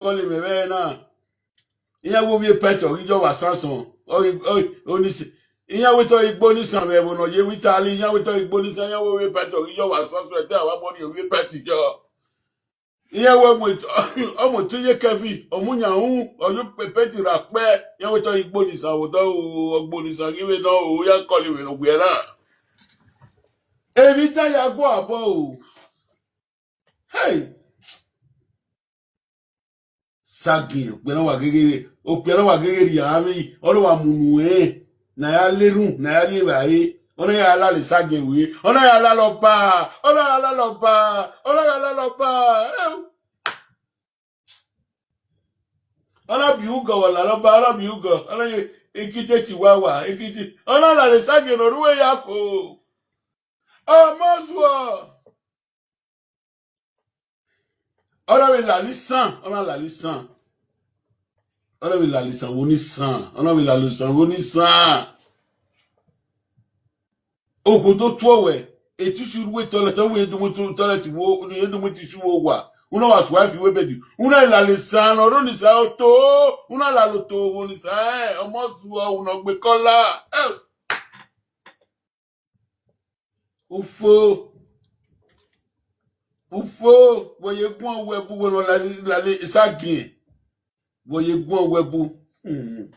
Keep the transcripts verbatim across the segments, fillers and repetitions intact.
kọlọ mwẹ vbe ẹre na. Iran wẹ ovbi Pẹti ọ ghi yọ vbe Asansọn, ọ ghi, ọ ghi, oni s-, iran wẹ te ọ ghi gbe oni san vbe ẹvbo ne ọ ye vbe Italy, iran wẹ te ọ ghi gbe oni san, iran wẹ ovbi Pẹti ọ ghi yọ vbe Asansọn, ẹdẹ a wa bọ rhie ovbi Pẹti yọ. Iran wẹ mu et-, ọ mu eto ye Kevin, ọ mu yan ru, ọ ye Pẹti ra kpẹ, iran wẹ te ọ ghi gbe oni san vbe odọ, ọ gbe oni san ghi vbe nọ, ọ ya kọlọ mwẹ ne ọ wiẹ na. Emwi dan ya guọ abọ o. Hey! Sagiẹn, okpia na wa ghe ghe, okpia na wa ghe ghe rhie amwẹ, ọ na wa mu unu ẹnrẹn, ne a ya le erhunmwu, ne a ya rri evbare, ọ na ya lala Sagiẹn we, ọ na ya lala Ọba, ọ na ya lala Ọba, ọ na ya lala Ọba. Eh! Ọ na biẹ ugọ vbe ọ lala Ọba, ọ na biẹ ugọ, ọ na ye ikite Chihuahua, ikite, ọ na lala Sagiẹn ne ọ rre uwu ya fo. Ọmọ zuọ. Ọ na vbe lala isan, ọ na lala isan. Ọ na vbe lala isan vbe onisan, ọ na vhe lala isan vbe onisan. Okhuo do tuẹ wẹ, etisi ru toilet, ọ wẹ irẹn do mu toilet wo, irẹn do mu etisi wo owa. Una wa suẹ fi we bedi. Una lala isan ne ọ rre onisan oto, una lala oto vbe onisan, eh, ọmọ zuọ, una gbe kọla. Eh. Ufo, ufo, wẹ ye guan wẹ bu wẹ ne ọ lale, lale Sagiẹn, wẹ ye guan wẹ bu. Hmm.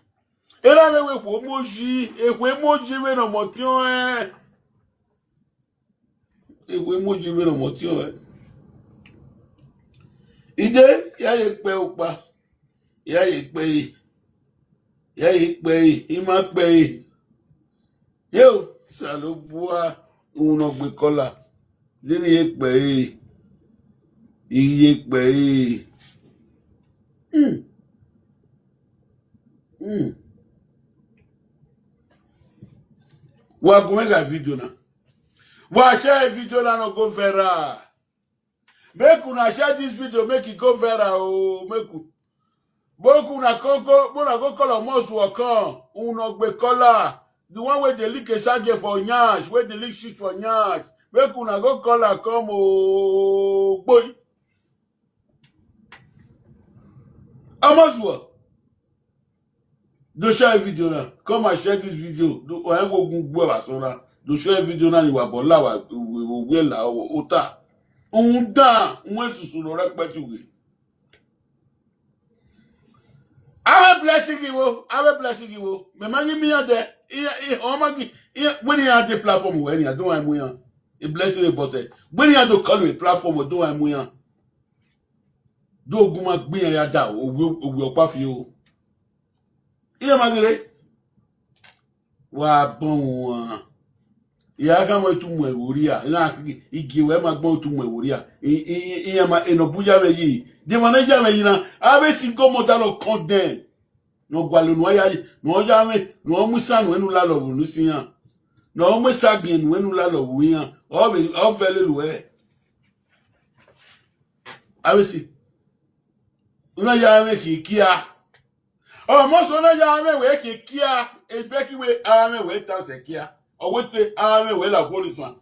Erha mwẹ wẹ ekhue emoji, ekhue emoji vbene ọmọtiọnrẹn. Ekhue emoji vbene ọmọtiọnrẹn. Ide, ya ye kpẹ okpa, ya ye kpẹ ẹre, ya ye kpẹ ẹre, ima kpẹ ẹre. Yo, Osanobua, uhunmwu ne ọ gbe kọla, de ne I ye kpẹ ẹre, I ye kpẹ ẹre. Hmm. Hmm. Wa gu mwẹ gha video na. Wa share video na ne ọ go viral. Make una share this video, make it go viral o. Make u-, make una go, go, make una go call Omosuo come. Una gbe caller. The one wey dey lick Esagie for yansh, wey dey lick shit for yansh. Make una go call am come o. Gboi. Omosuo. Do share video na. Come and share this video. Do, wa wo gun gbe wa so na. Do share video na ni wa bọ la wa, we, we, we la o, ota. Unda, wẹ susu no rẹpẹtẹ uwe. Ave blessing iwo, ave blessing iwo. Mẹ ma ghi miẹn dẹ, iran, iran, ọ ma ghi, iran, wẹ ne iran dẹ platform wẹ ne iran do wa mu iran. A blessing we bọsẹ. Wẹ ne iran do call we platform do wa mu iran. Do gu ma gbe iran ya da, owie, owie ọkpa fi o. Iran ma ghi re. Wa bọ wọn. I ra khama etu mu ẹvbo rria, I na keghi, I gie wẹ ma gbọn etu mu ẹvbo rria. I, I, I, iran ma, enọ bu ya mwẹ yi. De emwa ne ya mwẹ yi na, avbe single mother nọ condemn. Ne ọ gualọ ne ọ ya, ne ọ ya mwẹ, ne ọ mu isan nuẹn nu lalọ vbe unu isan iran. Ne ọ mu esagiẹn nuẹn nu lalọ vbe iran. Ọ vbe, ọ vẹ lele uẹ. Avbe si. Una ya mwẹ khin kia. Ọ, Omosuo na ya mwẹ wẹ khin kia, ebẹki wẹ a mwẹ wẹ ta sẹ kia. Ọ wẹ te a mwẹ wẹ la fo nisan.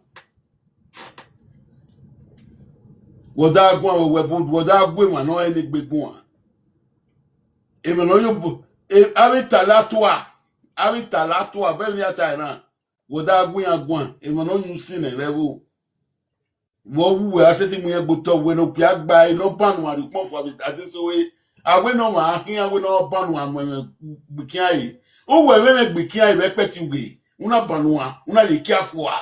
Wẹ da guan wẹ, wẹ bu, wẹ da gu emwa ne ọ rẹn ne egbe guan. Emwa ne ọ yo bu, e, avbe tala tua, avbe tala tua, bẹghe ne a ta ẹre na, wẹ da gu iran guan, emwa ne ọ yin usin nẹ vbe ẹvbo. Vbe ọ wu wẹ a sẹtin mu iran gbe otọ wẹ ne okpia gba ẹre ne ọ ban uan rhie ukpọn fua vbe adesẹ ore. A wẹ ne ọmwa a khian wẹ ne ọ ban uan mu ẹmwẹ gbe ikian ẹre. Uwẹ mwẹ ẹmwẹ gbe ikian ẹre vbe ẹkpẹtin uwẹ, una ban uan, una rhie kia fua.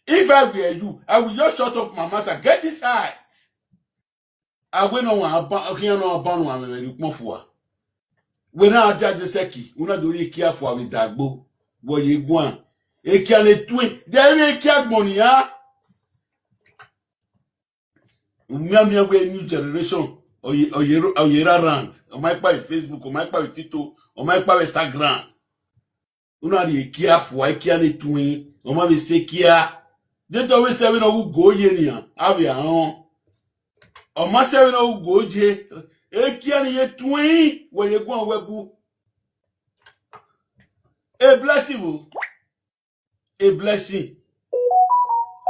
If I were you, I will just shut up my mouth and get inside. A wẹ ne ọmwa a ban, khian ne ọ ban uan mu ẹmwẹ rhie ukpọn fua. Wẹ na dia de sẹki, una do rhie kia fua vbe idagbo, wẹ ye guan. Ekia ne tuẹn, de vbe ekia gbọn nian. U mianmian wẹ new generation, ọ ye, ọ ye, ọ ye ra rant, ọ ma kpa vbe Facebook, ọ ma kpa vbe TikTok, ọ ma kpa vbe Instagram. Una rhie kia fua, ekia ne tuẹn, ọ ma vbe sẹ kia. De te ọ vbe sẹ vbene ọ ghi ugo ye nian, avbe arọn. Ọ ma sẹ vbene ọ ghi ugo ye, ekia ne ye tuẹn, wẹ ye guan wẹ bu. A blessing o. A blessing.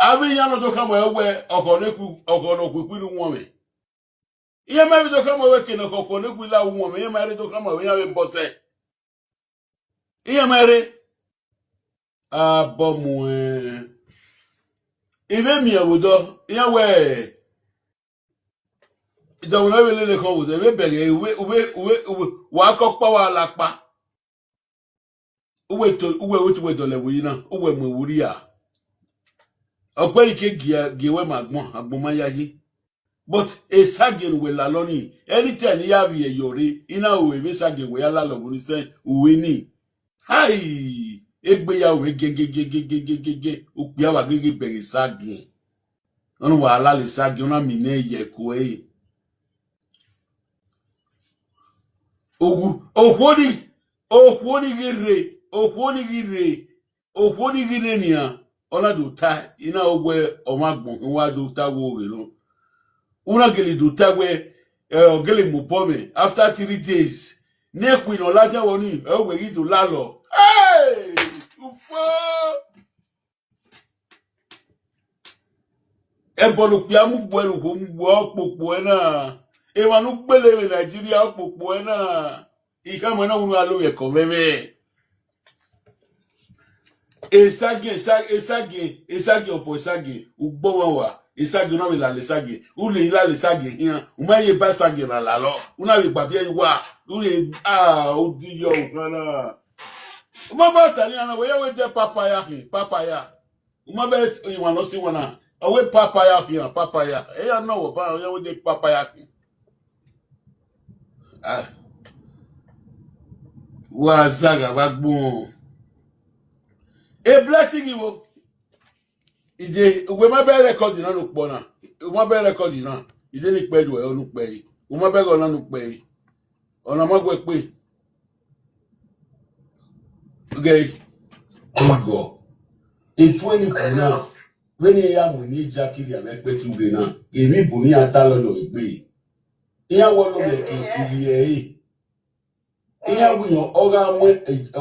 Avbe iran ne ọ do khama wẹ ọghọ ne khu, ọghọ ne ọ khu ikhuirhi uwọnmwẹ. Iran ma vbe do khama wẹ ke ne ọkhọkhọ ne gu la uwọnmwẹ, iran ma rre do khama wẹ iran vbe bọsẹ. Iran ma rre. Abọ muẹn. I vbe miẹn vbe odọ, iran wẹ, idọmwẹ ne ọ vbe lele khọn vbe odọ, I vbe bẹghe, uwe, uwe, uwe, uwe, wa kọ ọkpa, wa la ọkpa. Uwẹ to, uwẹ wẹ te uwẹ dọlọ ẹvbo yi na, uwẹ mu ẹvbo rria. Ọkpẹri ke gie, gie wẹ ma agbọn, agbọn ma yayi. But esagiẹn ne uwẹ lalọ ni, anytime ne I ya vbiẹ yọ rre, I na ru vbe esagiẹn wẹ ya lalọ vbe unu isẹn, uwẹ ni. Hai! Egbe ya ru vbe gẹgẹgẹgẹgẹgẹgẹ, okpia wa gege bẹghe esagiẹn. Ọna wa lala esagiẹn, ọna miẹn nẹ ye ẹko ẹre. Okhuo, okhuo ni, okhuo ni ghi rre, okhuo ni ghi rre, okhuo ni ghi rre nian, ọ na do ta, I na ru wẹ ọmwa agbọn khin, wa do ta wẹ oghe nọ. U na gele do ta wẹ, ẹ, ọ gele mu obọ mwẹ after three days. Ne ekhui ne ọ ladian vbọ ni, ẹ wẹ ghi do lalọ. Hey! Ufo! Ẹbọ ne okpia mu gbuẹ, ne okhuo mu gbuẹ, ọkpokpo ẹre na. Emwa ne u gbele vbe Nigeria, ọkpokpo ẹre na. I khama ẹna, unu a lo vbe ẹko vbe ẹmwẹ. Esagiẹn, esa-, esagiẹn, esagiẹn, ọfọ esagiẹn, ugbọmwa wa, esagiẹn, u na vbe lala esagiẹn, u lele lala esagiẹn khian, u ma ye ba esagiẹn na lalọ, u na vbe gba biẹ ye uwa, u ye, ah, odi yọ okhan na. U ma ba ta ni ana, wẹ ya wẹ de papaya khin, papaya. U ma bẹ iwan ne ọ si iwan na, ọ wẹ papaya khian, papaya. Eya nọ wọ ba, ọ ya wẹ de papaya khin. Ah. Wa zagha vbe agbọn. E blessing vbo? Ide, uwẹ ma bẹ record na ne ukpọ na. U ma bẹ record na. Ide ne ikpẹ yu ẹ, ọ ne ukpẹ re. U ma bẹ ghe ọna ne ukpẹ re. Ọna ma gu ẹkpe. Ghe. Igọ. Etuẹn ni khin na. Vbene iran ya mu eni Jackie rhie vbe ẹkpẹti ughe na, emwi bu ne iran ta lọyọ egbe. Iran wẹ ọnọmwẹ ke ivbi ẹre. Iran wẹ iran ọ gha mu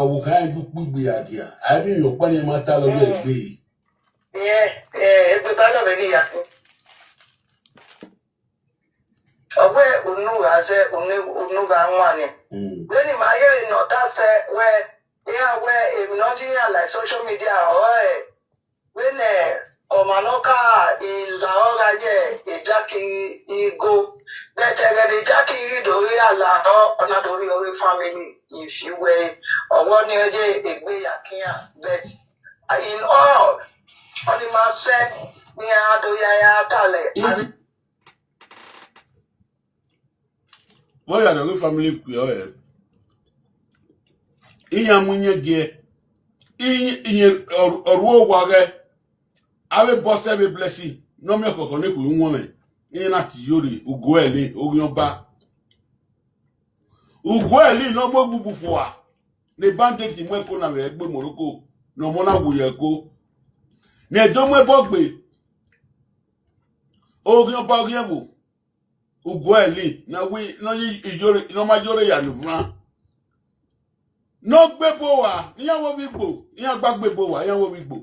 ọvbokhan iran ye ukpigbi ra gia, a i miẹn emwi ọkpa ne iran ma ta lọyọ egbe. Egbe ba lọ vbe ghi ya. Ọ wẹ unu gha zẹ, unu, unu gha wan nẹ. Mm. Vbene ima ghe ne ọ ta sẹ wẹ, iran wẹ emwi ne ọ ye iran like social media ọrọre, vbene ọmwa ne ọ ka la ọre gha ye Jackie igho, but ẹghẹ ne Jackie ghi do rhie la ọre, ọ na do rhie ọre family ifi wẹ, ọ wẹ ọnii ọ ye egbe ya ke iran, but in all, ọnii ma sẹ ne iran do ya ya talẹ. Ibi- Vbe ọ ya rhie ọghe family kue ọre, iran mu iyẹn gie, i-, iyẹn ọ, ọ ru owa ghẹ, avbe bọsẹ vbe blessing ne ọ miẹn khọkhọ ne ekhu ru wọnmwẹ, iran na tie iyore, ugo ẹre, oghian ọba. Ugo ẹre ne ọ mu egbugbu fua, ne bandit mu ẹko na vbe ẹgbe Morocco, ne ọmọ na wu ye ẹko, ne ẹdẹ mu ẹbọ gbe, oghian ọba, oghian ẹvbo. Ugo ẹre ne a wẹ ne ọ ye iyore, ne ọ ma yore ya ne uvran. Ne ọ gbe ebo uwa, iran wẹ ovbi Igbo, iran gba gbe ebo uwa, iran wẹ ovbi Igbo.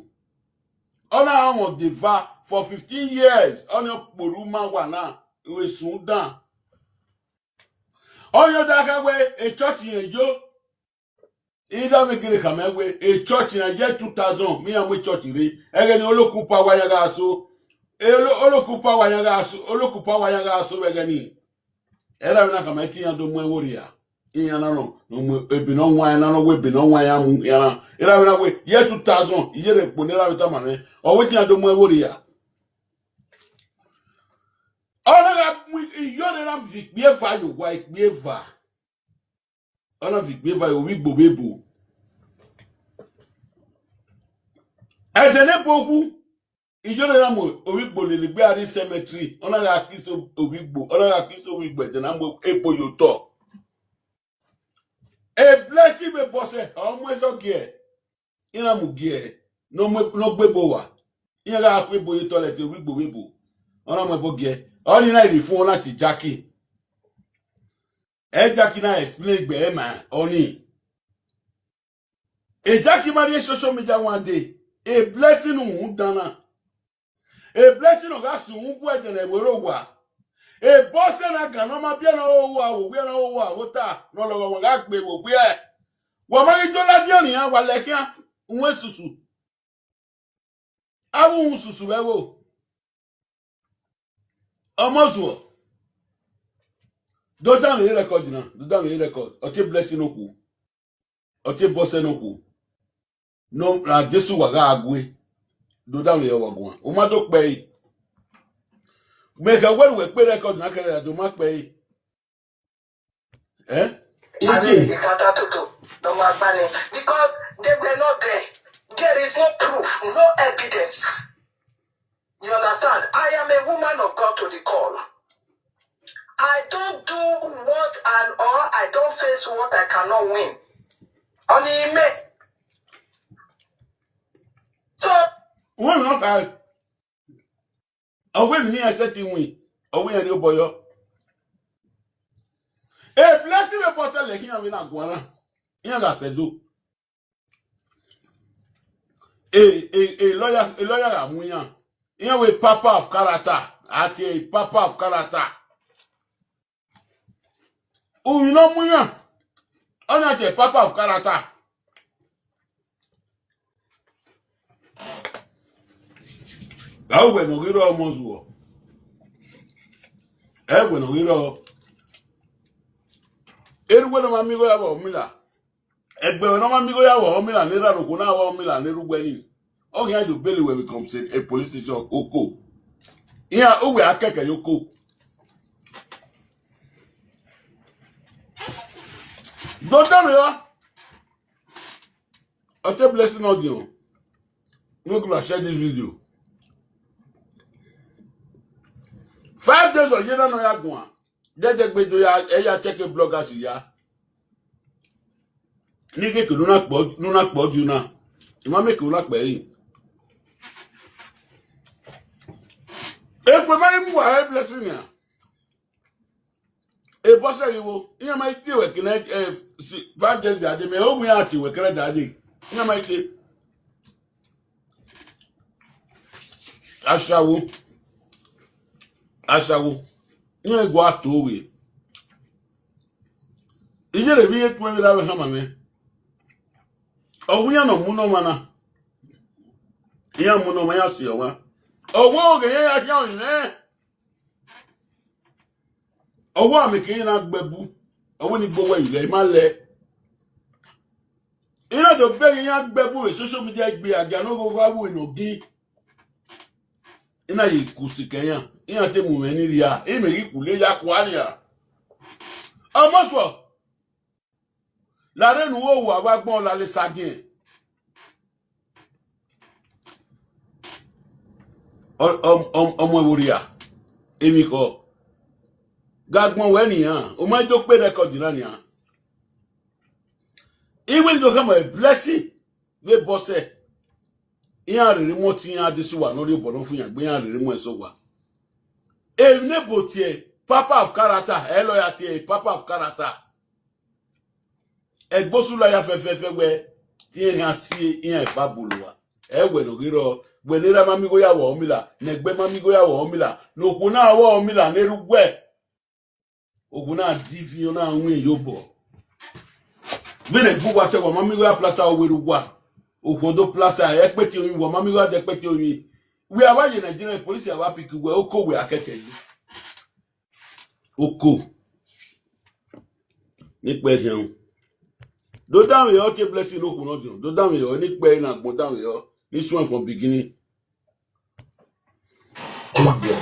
Ọ na mwẹ ọdeva for fifteen years, ọnii ọ kpọrọ uma wa na, vbe sun dan. Ọnii ọ da kha wẹ e church rẹn yo, I da vbe gele khama wẹ, e church na ye two thousand, me iran mu e church rre. Ẹghẹ ni olokun pa wa ya gha so. E olo-, olokun pa wa ya gha so, olokun pa wa ya gha so vbe ẹghẹ ni. Ẹ ra vbe na khama te iran do mu ẹvbo rria. Iran na nọ, nọ mu ebe ne ọ wan, iran na nọ wẹ ebe ne ọ wan, iran mu iran na. Ẹ ra vbe na wẹ, ye two thousand, iyerre kpo ne ẹ ra vbe tama mwẹ. Ọ wẹ te iran do mu ẹvbo rria. Ọ na gha mu iyore na viọ ikpia eva ye owa, ikpia eva. Ọ na viọ ikpia eva ye ovbi Igbo vbe ebo. Ẹdẹ ne ebo wu, iyore na mu ovbi Igbo lele egbe a rrie cemetery, ọ na gha kiss ovbi Igbo, ọ na gha kiss ovbi Igbo, ẹdẹ na mu ebo ye otọ. E blessing vbe bọsẹ, ọ mu ẹzọ giẹ, iran mu giẹ, ne ọ mu, ne ọ gbe ebo uwa. Iran gha khu ebo ye toilet, ovbi Igbo vbe ebo. Ọ na mu ẹbọ giẹ. Ọnii na rhie fun, ọ na tie Jackie. Ẹ Jackie na explain gbe ẹre ma ọnii. E Jackie ma rhie social media one day. E blessing ne uhunmwu dan na. E blessing ne ọ gha sẹ uhunmwu ẹdẹ ne ẹvbo rre owa. Ebọsẹ na gan ne ọ ma biẹ ne ọ ho uwa vbe owiẹ, ne ọ ho uwa vbe ota, ne ọ lọghọ wọn gha gbe vbe owiẹ. Wa ma ghi do ladian nian, wa lẹ khian, uwẹ susu. Avbe uhunmwu susu vbe ẹvbo. Ọmọ zuọ. Do danmwẹ record na, do danmwẹ record. Ọ te Blessing Okhuo. Ọ te Bọsẹ ne okhuo. Ne ọ ra Jesu wa gha gue. Do danmwẹ ọmwa guan. U ma do kpẹe. Mẹ khẹ wẹ ne uwẹ kpe record na kẹrẹ, a do ma kpẹe. Eh? Ike. Because they were not there. There is no proof, no evidence. You understand? I am a woman of God to the call. I don't do what and or I don't face what I cannot win. Only me. So, Wọ́n mi náà ka ọwọ́ èmi ní ẹsẹ̀ ti win, ọwọ́ yẹn ni ó bọyọ. A Blessing vbe Bọsẹ lẹ khian vbe na guan na, iran gha sẹ do. A, a, a lawyer, a lawyer gha mu iran. Iran wẹ papa of character, a tie papa of character. Uwẹ ne ọ mu iran, ọ na tie papa of character. Gha uwẹ ne ọ ghi rrọọ ọmọ zuọ. Ẹ wẹ ne ọ ghi rrọọ. Erha uwẹ ne ọ ma miẹn igho ya vbe ọmila. Ẹgbẹe ne ọ ma miẹn igho ya vbe ọmila ne erha ne okhuo na vbe ọmila ne erha uwẹ ni. Ọ khian do bele wẹ vbe come sẹ police station oko. Iran uwẹ a kẹkẹ ye oko. Do danmwẹ ra. Ọ te Blessing ne ọ diọn. Make una share this video. Five days ọ ye na ne ọ ya guan. Dẹdẹ gbe do ya, ẹ ya check bloggers ya. Ni ghe ke ne u na kpọ, ne u na kpọ di una. I ma make u na kpẹ ẹre. Ekpe ma i mu wa re Blessing nia. Ebọsẹ ghi vbo, iran ma i tie wẹ kene, eh, si-, five days a dee, mẹ ho iran tie wẹ kẹrẹ da dee. Iran ma i tie. Ashawo. Ashawo. Iran gua to vbe. Iyẹrẹ vbe iye tuẹn vbe ra vbe hama mwẹ. Ọ wẹ iran ne ọ mu ne ọmwa na. Iran mu ne ọmwa, iran si ọmwa. Ọ wẹ oghẹ iran ya khian ọyẹnrẹn. Ọ wẹ amẹ ke iran na gbe ẹbu. Ọ wẹ ne I gbe owẹ yi lẹ, I ma lẹ. Iran do bẹghe iran gbe ẹbu vbe social media igbe agia ne oghogho avbe ne ọ gin. I na ye ku sikẹ iran, iran te mu mwẹ ni rhia, imẹ ghi kule ya kua nia. Ọmọ suọ, la rre ne uwu owa vbe agbọn lale sadiẹn. Ọ, ọ, ọ, ọmọ ẹvbo rria, emwi khọ. Gha gbọn wẹ nian, u ma do kpe record na nian. Iwinna do khama Blessing vbe Bọsẹ. Iran rere mu ọtẹn iran Adesuwa ne ọ rhie obọ ne ọ fu yan egbe, iran rere mu ẹse owa. Emwi ne ebo tie papa of character, ẹ lọ ya tie papa of character. Ẹgbosu la ya fẹfẹfẹ wẹ, te iran khian si iran Bible ua. Ẹ wẹ ne ọ ghi rrọọ, wẹ ne erha ma miẹn igho ya vbe ọmila, ne ẹgbẹe ma miẹn igho ya vbe ọmila, ne okhuo na vbe ọmila ne erha uwẹ. Okhuo na diviọn na winna ye obọ. Vbene ẹgbẹe uwa sẹ, wa ma miẹn igho ya plaster owẹ erha uwa. Okhuo do plaster, ẹkpẹti oyin, wa ma miẹn igho ya dẹ ẹkpẹti oyin. Wẹ a vba ye Nigeria, police a vba pick wẹ, oko wẹ a kẹkẹ yi. Oko. Ne ikpẹ khian. Do danmwehọ, ọ tie Blessing ne okhuo ne ọ diọn. Do danmwehọ, ne ikpẹ na agbọn danmwehọ. Ne I suẹn from beginning. Egbọ,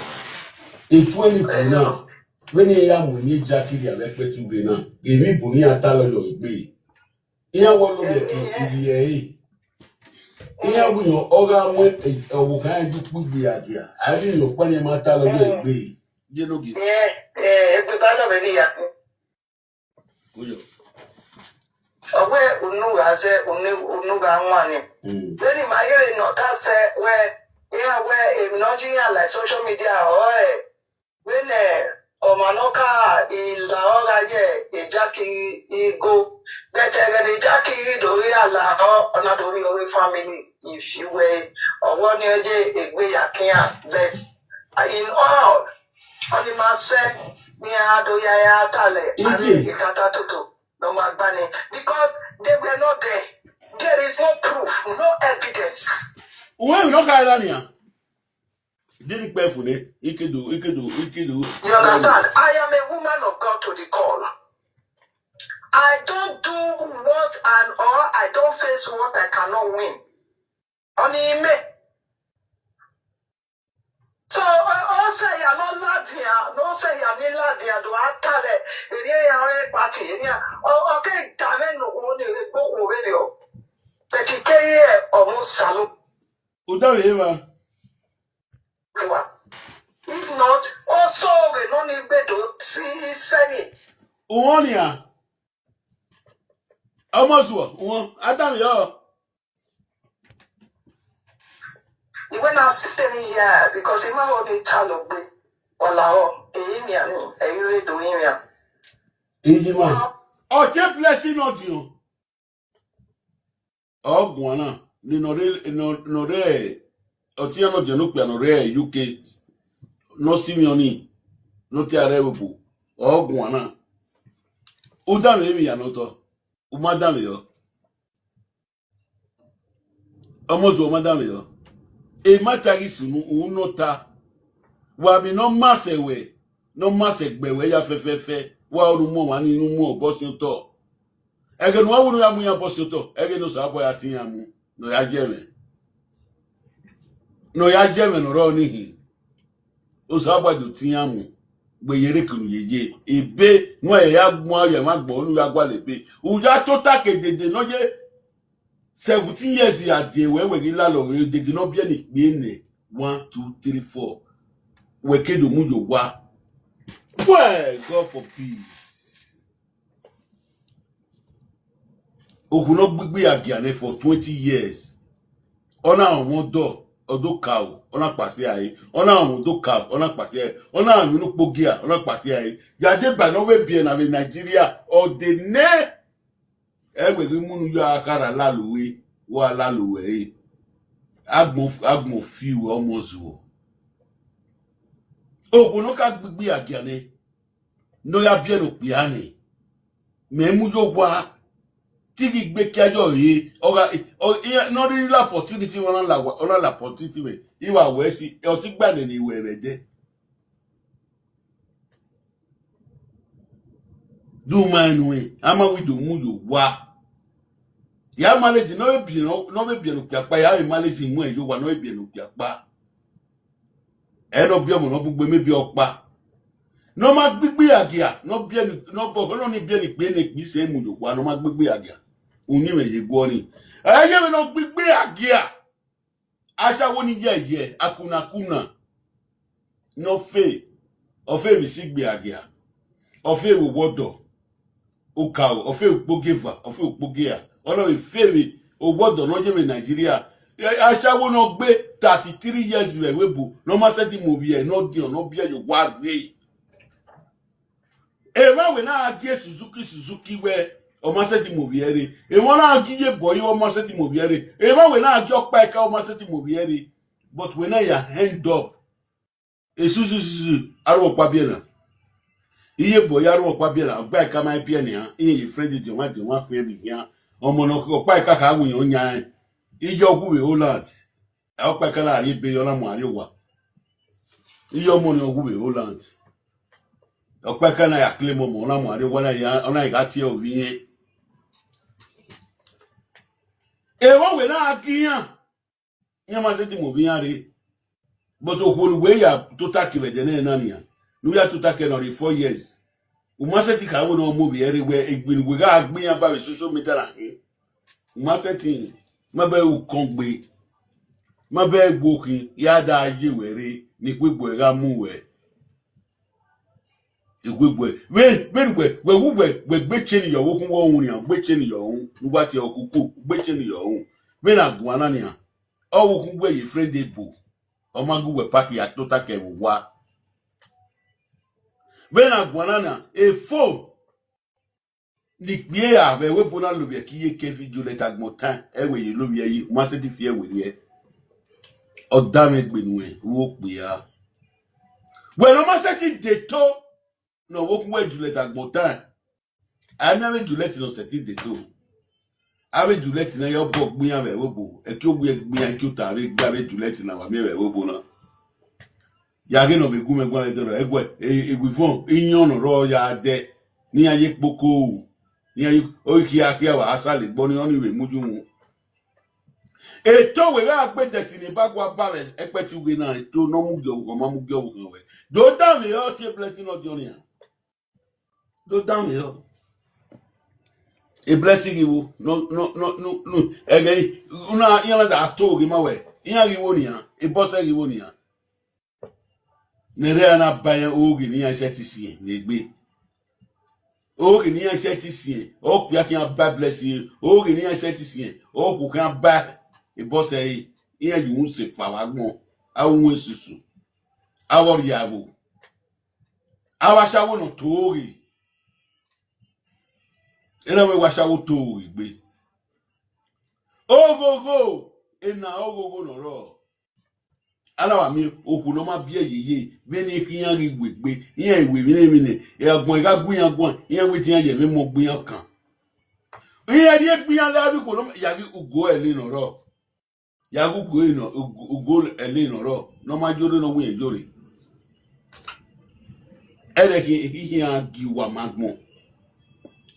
etu ẹnrẹn ikun na, vbene iran ya mu eni Jackie rhia vbe ẹkpẹti ughe na, emwi bu ne iran ta lọyọ egbe. Iran wẹ ọ lọghọ ke ivbi ẹre. Iran winna ọ gha mu ọvbokhan iran ye ukpu igbe agia, a i rhie ọkpa ne iran ma ta lọyọ egbe. Ye ne ogie. Ẹ, ẹ, egbe ba lọ vbe ne iya. Ọ wẹ unu gha zẹ, unu, unu gha wan ni. Mm. Vbene ima ghi re ne ọ ta sẹ wẹ, iran wẹ emwi ne ọ ye iran la social media, ọ rẹ, vbene ọmwa ne ọ ka la ọ gha ye Jackie igho, but ẹghẹ ne Jackie do rhie la ọ, ọ na do rhie ọre family, if you were, ọ wẹ ọnii ọ ye egbe ya khian, but in all, Ọni ma sẹ ne iran do ya ya talẹ, a Ije. Rhie ikata toto ne ọ ma gba ni, because they were not there. There is no proof, no evidence. Uwẹ emwi ne ọ kha ra nian. Dini kpẹ fune, ikedo, ikedo, ikedo. You understand? I am a woman of God to the call. I don't do what and or I don't face what I cannot win. Ọni mẹ. So, ọ, ọ sẹ ya ne ọ ladian, ne ọ sẹ ya ne I ladian do a talẹ, erriọ iran ọre party, erriọ, ọ, ọ ke da mwẹ ne okhuo ni rre gbe okhuo vberriọ. But I keghi re ọmọ Osalu. U danmwehọ evba. If not, ọ sẹ ọghe ne ọni gbe do si isẹ ni. Uhọn nian. Ọmọ zuọ, uhọn, a danmwehọ. Iwẹ na sẹ emwi hia, because I ma ho ne I talọ gbe. Wala họ, ẹre I miẹn ni, ẹre I re do rinmwian. Ijima. Ọ te blessing nọ diọn. Ọ guan na, ne nọ rre, nọ, nọ rre, ọtiọnrẹn nọ diọn ne okpia nọ rre U K, ne ọ si mwẹ ọnii, ne ọ tie aro ẹvbo bu, ọ guan na. U danmwehọ emwi hia ne ọ tọ, u ma danmwehọ. Ọmọ zuọ, u ma danmwehọ. Emwa ta ghi sunu, u nọ ta. Wa vbe ne ọ ma sẹ wẹ, ne ọ ma sẹ gbe wẹ ya fẹfẹfẹ, wa ọre u mu ọmwa ni, ne u mu obọ si otọ. Ẹghẹ ne uwa wu ne u ya mu iran obọ si otọ, ẹghẹ ne Osanobua ya tie iran mu, ne ọ ya ye mwẹ. Ne ọ ya ye mwẹ ne ọ rrọọ ni hin. Osanobua do tie iran mu, gbe ye rre kunu yeye. Ebe ne uwa ya ya gbuan ye emwa agbọn ne u ya gualọ ebe. U ya tota ke dede ne ọ ye seventeen years ya die wẹ, wẹ ghi lalọ vbe dede ne ọ biẹ ne ikpia nẹ, one, two, three, four. Wẹ ke do mu ye owa. Well, God forbid. Okhuo ne ọ gbigbi ya gia nẹ for twenty years. Ọ na rọnmwẹ ọdọ, ọ do ka o, ọ na kpasia ẹre. Ọ na rọnmwẹ odoka, ọ na kpasia ẹre. Ọ na rọnmwẹ unu ukpogia, ọ na kpasia ẹre. Ya deba ne ọ vbe biẹ na vbe Nigeria, ọ de nẹ. Ẹ wẹ ghi mu unu ya khara lalo ue, wa lalo ue ẹre. Agbọn, agbọn fi ruẹ ọmọ zuọ. Okhuo ne ọ ka gbigbi ya gia nẹ, ne ọ ya biẹ ne okpia nẹ, mẹ mu ye owa, te I ghi gbe kia yọ re, ọ gha, ọ, iran ne ọ rhirhi la opportunity, ọ na la wa, ọ na la opportunity vbe, I wa wẹ si, ọ si gba nene ruẹ vbe ẹdẹ. Do ma nuẹn, a ma wẹ do mu ye owa. Ya manage, ne ọ vbe biẹ, ne ọ vbe biẹ ne okpia kpa, ya vbe manage mu ẹn ye owa, ne ọ vbe biẹ ne okpia kpa. Ẹ ne ọ biẹ ọmọ ne ọ bugbe, maybe ọkpa. Ne ọ ma gbigbi ya gia, ne ọ biẹ ni, ne ọ bọ, ne ọ ni biẹ ni kpe ne kpe isẹ mu ye owa, ne ọ ma gbigbi ya gia. Uyinmwẹ ye guọ ni. Ẹ ye vbe ne ọ gbigbi ya gia. Asawo ni yẹyẹ, akuna kuna. Ne ọ fe, ọ fe vbe isigbe ya gia. Ọ fe vbe owọdọ. Okaro, ọ fe ukpogeva, ọ fe ukpogera, ọ na vbe fe vbe owọdọ ne ọ ye vbe Nigeria. Ẹ, asawo ne ọ gbe thirty three years vbe ẹvbo ebo, ne ọ ma sẹtin mu ovbi ẹre ne ọ diọn, ne ọ biẹ ye owa rre. Emwa wẹ na gha gie Suzuki, Suzuki wẹ, ọ ma sẹtin mu ovbi ẹre rre. Emwa na gha gie iyebọ yi, ọ ma sẹtin mu ovbi ẹre rre. Emwa wẹ na gha gie ọkpa ẹka, ọ ma sẹtin mu ovbi ẹre rre. But wẹ na ya end up. Esusususu, aro ọkpa biẹ na. Iyebọ ya aro ọkpa biẹ na, ọgba ẹka ma biẹ nian, iye ye friend diọnmwa diọnmwa friend khian. Ọmọ ne ọkpa ẹka kha winna yan rẹn. Iye ọghu vbe Holland. Ọkpa ẹka na rhie ebe yọ na mu arrie owa. Iye ọmọ ni ọghu vbe Holland. Ọkpa ẹka na ya claim ọmọ, ọ na mu arrie owa na ya, ọ na gha tie ovbi irẹn. Emwa wẹ na gha gie iran. Iran ma sẹtin mu ovbi iran rre. But okhuo ne uwẹ ya tota ke vbe ẹdẹ nẹ na nian, ne u ya tota ke nọ rre four years. U ma sẹtin kha wẹ ne ọ mu ovbi ẹre rre wẹ egbe ne uwẹ gha gbe iran ba vbe social media na hin. U ma sẹtin, ma bẹ ukọn gbe, ma bẹ ẹguo khin, ya da ye wẹ rre, ne ikhuegbe gha mu wẹ. Ikhuegbe, vbe, vbene uwẹ, wẹ wu wẹ, wẹ gbe chain yọ vbe okhun, wẹ ru nian, gbe chain yọ ru, ne uwa tie ọkuku, gbe chain yọ ru. Vbene a guan na nian, ọ vbe okhun wẹ ye friend ebo, ọ ma gu wẹ park ya tota ke vbe owa. Vbene a guan na nian, efo, ne ikpia vbe ẹvbo ebo na lovbiẹ ke iye ke video lẹta agbọn tan, ẹ wẹ ye lovbiẹ yi, u ma sẹtin fi ẹre werriẹ. Ọ da mwẹ egbe nuẹn, u okpia. Wẹ ne ọ ma sẹtin de to ne ọ vbe okhuo wẹ Juliet agbọn tae. A i miẹn avbe Juliet ne ọ sẹtin de to. Avbe Juliet na ya obọ gbe iran vbe ẹvbo obo, ẹki owiẹ gbe iran, ẹki ota vbe gbe avbe Juliet na wa miẹn vbe ẹvbo obo na. Ya ghe ne ọ vbe gu mwẹ guan vbe dọrọ ẹguẹ, e- ewivọn iyọn ne ọ rrọọ ya dẹ, ne iran ye kpoko ru, iran ye, ọ ghi khiakhia wa a sale gbọ ni ọnii vbe mu yu wu. Eto wẹ gha gbe Destiny ba gua ba vbe ẹkpẹti ughe na, eto ne ọ mu gie ọvbokhan, ọ ma mu gie ọvbokhan wẹ. Do danmwehọ tie blessing ọdiọn nian. Do danmwehọ. E blessing ghi vbo, no, no, no, no, no, ẹghẹ na, iran na da to ghe ma wẹ, iran ghi vbo nian, e boss ghi vbo nian. Ne ẹre a na ba iran, oghe ne iran sẹtin siẹn ne egbe. Oghe ne iran sẹtin siẹn, ọ kpia khian ba blessing, oghe ne iran sẹtin siẹn, ọ khuo khian ba e boss ẹre, iran ye uhunmwu sefa vbe agbọn, a wu uhunmwu esusu, a vbe rhie avbo. Avbe ashawo ne ọ to oghe, ena wẹ wa ashawo to oghe egbe. Oghogho, ena oghogho ne ọ rrọọ. A na wa miẹn okhuo ne ọ ma biẹ yeye, vbene iran ghi wegbe, iran wẹ emwi ne emwi ne, agbọn gha gu iran guan, iran wẹ te iran ye ẹmwẹ ọmọ gbe iran kan. Iran rhie egbe iran la avbe ikhuo ne ọ ma, ya ghi ugo ẹre ne ọ rrọọ. Ya ghe ugo ẹre nọ, ugo, ugo ẹre ne ọ rrọọ, ne ọ ma yore ne ọ wiẹn yore. Ẹre khin, ikhian gie uwa ma agbọn.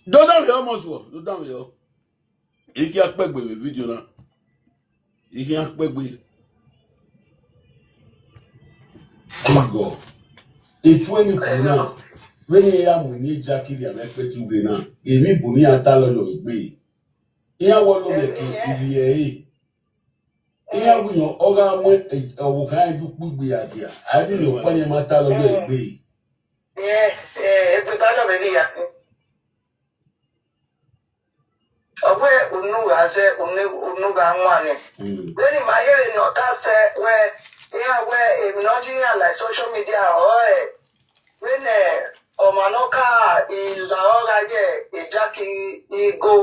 Do danmwehọ ọmọ zuọ, do danmwehọ. I khian kpẹgbe vbe video na. I khian kpẹgbe. Igọ, etu ẹmwẹ ikhuo na, vbene iran ya mu eni Jackie rhie vbe ẹkpẹti ughe na, emwi bu ne iran ta lọyọ egbe. Iran wẹ ọlọghẹke ivbi ẹre. Iran winna ọ gha mu ọvbokhan rẹn ye ukpigbi a dia, a i miẹn ne ọkpa ọnii ma ta lọyọ egbe. Egbe ba lọ vbe rhia. Ọ wẹ unu gha zẹ, unu, unu gha wan nẹ. Vbene ima yere ne ọ ta sẹ wẹ, iran wẹ emwi ne ọ ye iran like social media ọrọre, vbene ọmwa ne ọ ka la ọre gha ye Jackie igho,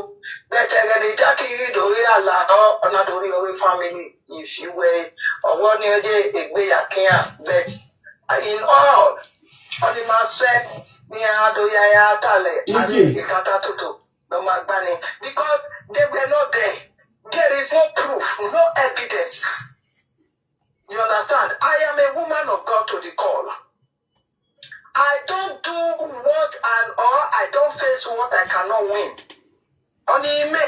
but ẹghẹ ne Jackie ghi do ghi ra la ọre, ọ na do rhie ọre family ifi wẹ, ọvbọ ni ọ ye egbe ya ke iran, but in all, ọnii ma sẹ ne iran do ya ya ta lẹ, a ghi kata toto. No ma gba ni, because they were not there. There is no proof, no evidence. You understand? I am a woman of God to the call. I don't do what and or I don't face what I cannot win. Ọnii mẹ.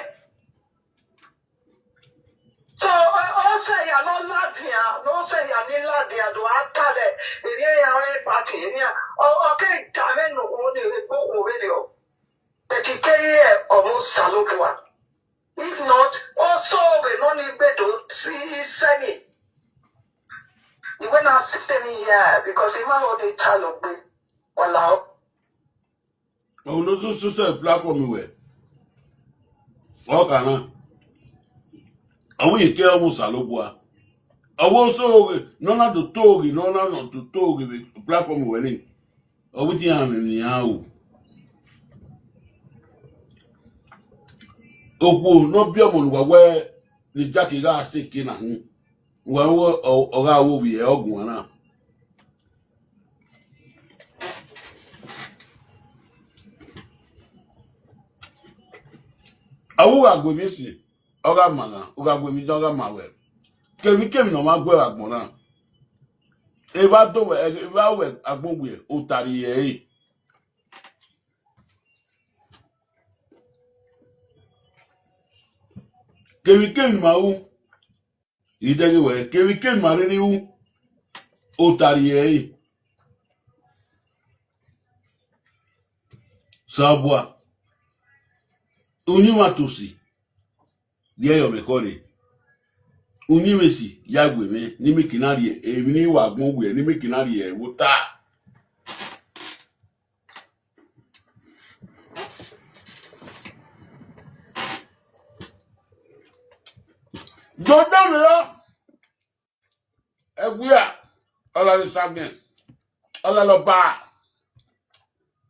So, ọ sẹ ya ne ọ ladian, ne ọ sẹ ya ni ladian do a ta lẹ, erriọ iran re party, erriọ, ọ ke da mwẹ ne okhuo ni egbe okhuo vberriọ. But I keghi re ọmọ Osanobua. If not, ọ sẹ ọghe ne ọ ni gbe do si isẹ ni. I wẹ na sẹ emwi hia, because I ma ho ne I ta lọ gbe. Wala o. Ọvbokhan ne ọ sẹ platform wẹ, ọ kha na. Ọ wẹ I ke ọmọ Osanobua. Ọ wẹ ọ sẹ ọghe ne ọ na do to oghe, ne ọ na do to oghe vbe platform wẹ ni. Ọ wẹ te iran mwẹ emwi ne iran ru. Okhuo ne ọ biẹ ọmọ ne uwa wẹ ne Jackie gha sẹ eke na hin, uwa wẹ ọ, ọ gha ru ovbi ẹre, ọ guan na. Ọ wẹ u gha gu emwi si, ọ gha ma na, u gha gu emwi dan, ọ gha ma wẹ. Kemwikemwi ne ọ ma gu ẹre vbe agbọn na, evba do wẹ, evba ru agbọn wiẹ, ota rhie ẹre. Kemwikemwi ma ru, I dẹghe wẹ, kemwikemwi ma rhirhi ru, ota rhie ẹre. Osanobua, uyinmwẹ Atosi, rhie yọ mwẹ ekhọe rre. Uyinmwẹ esi ya gu mwẹ, ne I miẹn eke na rhie emwi ne I wa agbọn wiẹ, ne I miẹn eke na rhie vbe ota. Do danmwehọ, ẹguia, ọ la vbe sagiẹn, ọ la lọba.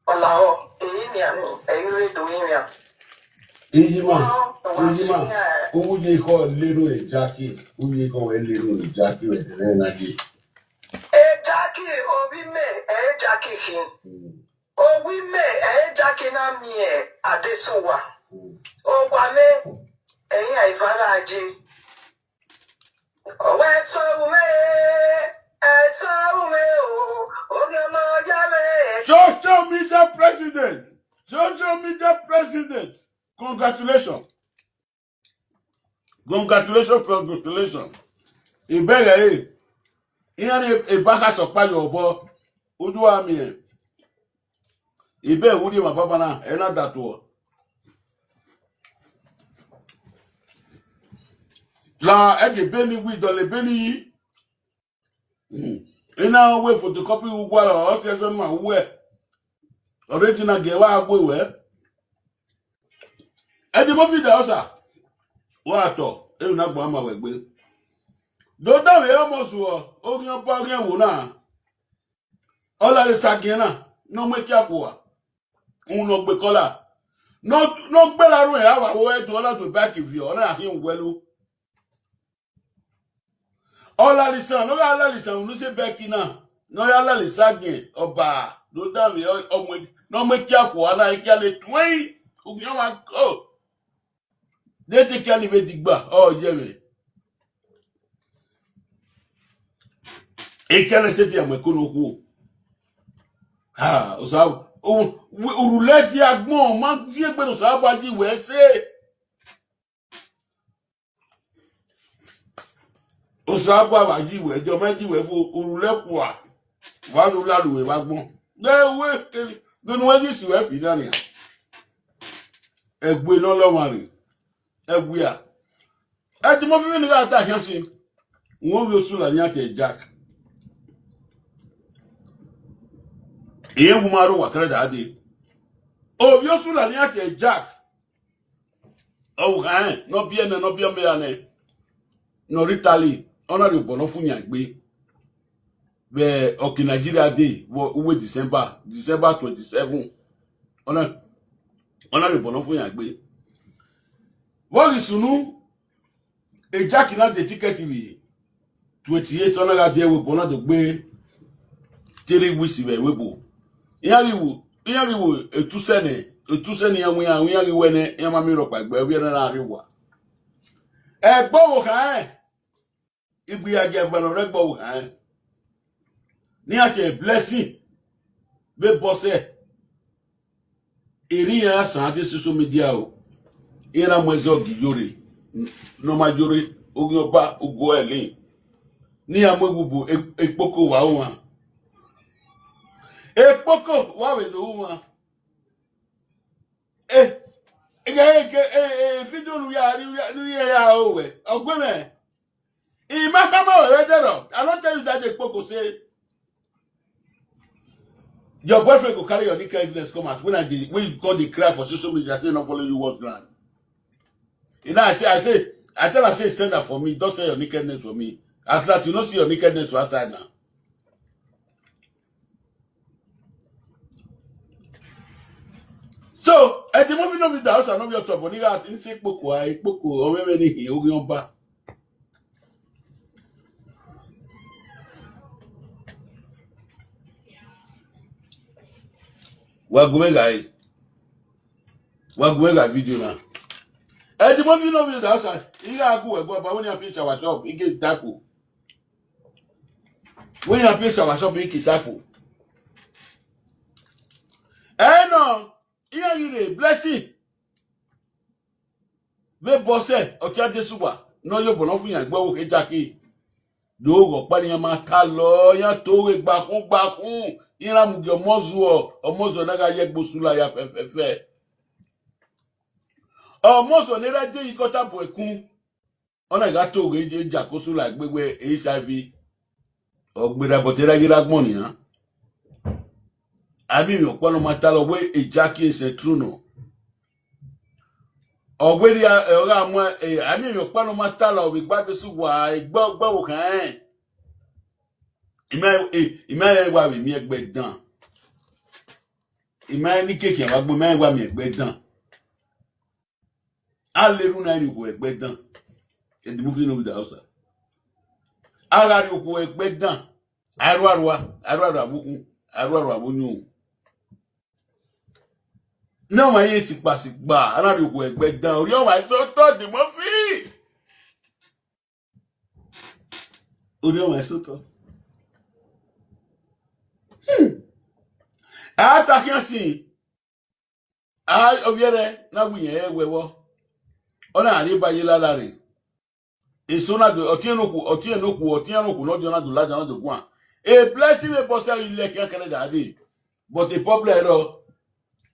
Ọ lahọ, ẹrinmwian ni, ẹ i re do rinmwian. Iyima, Iyima, uwu ye ekhọe lenu Jackie, uwu ye ekhọe wẹ lenu Jackie, wẹ dẹrẹ na ye. Jackie, ovbi mẹ, Jackie khin. Owa imẹ, ẹ i re Jackie na miẹn Adesuwa. Owa mwẹ, ẹ i iran eva gha ye. Ọwẹ sọ ru mwẹ, ẹ sọ ru mwẹ o, ogiọmọ ya mwẹ. Social media president, social media president, congratulations. Congratulations, congratulations. Ibẹghẹ ẹre, iran ni eba khasẹ ọkpa ye obọ, udu a miẹn. Ibẹghẹ vbe urhi emwa baba na, ẹ na datuọ. La ẹdẹ ebe ni wi dọlọ ebe ni yi. Hmm. Ena wẹ photocopy uwa, ọ si ẹzọ ma wẹ. Original gẹ wa gbe wẹ. Ẹdẹ mo fi da ọsa. Wa tọ, enu na gba ma wẹ gbe. Do da vbe ọmọ zuọ, oghian ọba oghian wo na. Ọ la re sagiẹn na, ne ọ mu ekia fua. Uhunmwu ne ọ gbe kọla. Ne ọ, ne ọ gbẹla ruẹ, a wa wo ẹdun, ọ na do bike viọ, ọ na khian uwẹlu. Ọ lalisan, ne ọ gha lalisan unu se bẹki na, ne ọ ya lalisa giẹn, ọba, do danmwẹ ọ, ọ mu, ne ọ mu ekia fua na, ekia le tuẹn, ugiẹn ọmwa ko. De te ekia ni vbe digba, ọ yẹ mwẹ. Ekia ne se te ya mu ẹko ne okhuo. Ha, Osa, u, u, urhulẹ tie agbọn, ma zie egbe ne Osanobua yi wẹ ẹse. Osanobua wa yi wẹ, ẹdẹ ọ ma yi wẹ fo, urhulẹ kua, wa do la ru wẹ vbe agbọn. Ghe wẹ ke, ghe ne uwẹ ghi si wẹ fi na nian. Ẹgbe ne ọ lọ ọmwa rre, ẹwia. Ẹdimọfi vbene I gha ta khian sin, wẹ ovbi Osula nian tie Jack. Irẹn wu ma rre owa kẹrẹda dee. Ovbi Osula nian tie Jack. Ọ wu khan rẹn ne ọ biẹ nẹ, ne ọ biẹ ọmọ eha nẹ, ne ọ rre Italy, ọ na rhie obọ ne ọ fu yan egbe. Vbe ọke Nigeria Day, vbe uwu December, December twenty seven, ọ na, ọ na rhie obọ ne ọ fu yan egbe. Vbe ọ ghi sunu, Jack na de ticket vbe twenty eight, ọ na gha die ẹvbo obọ na do gbe three weeks vbe ẹvbo ebo. Iran ghi wu, iran ghi wu etusẹ nẹ, etusẹ ne iran mu iran, iran ghi wẹ nẹ, iran ma miẹn rhọkpa egbe, ovbi ẹre na rrie owa. Ẹgbe ọvbokhan rẹn, igbe iyagia ẹvbo ne ọ rre ẹgbe ọvbokhan rẹn. Ne iran tie Blessing vbe Bọsẹ. Erriọ iran sẹ social media o, iran na mu ẹzọ gi iyore, ne ọ ma yore, oghian ọba, ugu ẹre, ne iran mu egbe bu e-, ekpoko vbe aro mwa. Ekpoko wa vbe do ru mwa. Eh, ege, ege, eh, eh, video ne u ya, ne u ya, ne u ya ro wẹ, ọ gue mwẹ. I ma khama ruẹ vbe ẹdẹrriọ. I no tell you that day kpoko say your boyfriend go carry your nakedness come out. When I dey, when you come dey cry for social media, say no follow you watch ground. You know, I say, I say, I tell her, say, send her for me. Don't send your nakedness for me. At last, you no see your nakedness for outside now. So, Eddie Murphy no be the house, no be your top, but nigga, I think say kpoko, I kpoko, or maybe he, he, he, Wa gu mwẹ gha re. Wa gu mwẹ gha video na. Eddie Murphy no be the house, I gha gu wẹ go, but when you picture our shop, he get that fool. When you picture our shop, he get that fool. Eh no, iran ghi rre Blessing vbe Bọsẹ, ọ tie Adesuwa, ne ọ ye obọ ne ọ fu yan egbe ọvbokhan Jackie. Do ghe ọkpa ne iran ma talọ, iran to ghe gbakhun gbakhun, iran mudia ọmọ zuọ, ọmọ zuọ na gha ye egbe Osula ya fẹfẹfẹ. Ọmọ zuọ ne erha de yi gọta bu ẹkun. Ọ na gha to ghe Jackie Osula egbe wẹ H I V. Ọ gberra, but erha ghi rre agbọn nian. A miẹn emwi ọkpa ne ọ ma talọ wẹ Jackie sẹ true nọ. Ọ wẹ rhia, ọ gha mu, a miẹn emwi ọkpa ne ọ ma talọ vbe egbe Adesuwa, egbe ọvbokhan rẹn. I ma, I ma rẹn wa vbe miẹn egbe dan. I ma rẹn ni keke vbe agbọn, I ma rẹn wa miẹn egbe dan. A lele unu, a rhie okhuo egbe dan. Eddie Murphy no be the house. A gha rhie okhuo egbe dan, a ru arua, a ru arua vbe ukhun, a ru arua vbe uyunmwu. Ne ọmwa ye sikpasikpa, a na rhie okhuo ẹgbẹ dan, orhiọn ọmwa eso otọ Eddie Murphy. Orhiọn ọmwa eso otọ. Hmm. A ta khian sin, a ovbiẹrẹ na wi yẹn ẹwẹ vbọ, ọ na rhie ba ye lala rre. Eso na do, ọtiẹn ne okhuo, ọtiẹn ne okhuo, ọtiẹn ne okhuo ne ọ diọn na do ladian na do guan. A blessing vbe bọ sẹ ghi lẹ khian kẹrẹ da dee. But the problem rọ,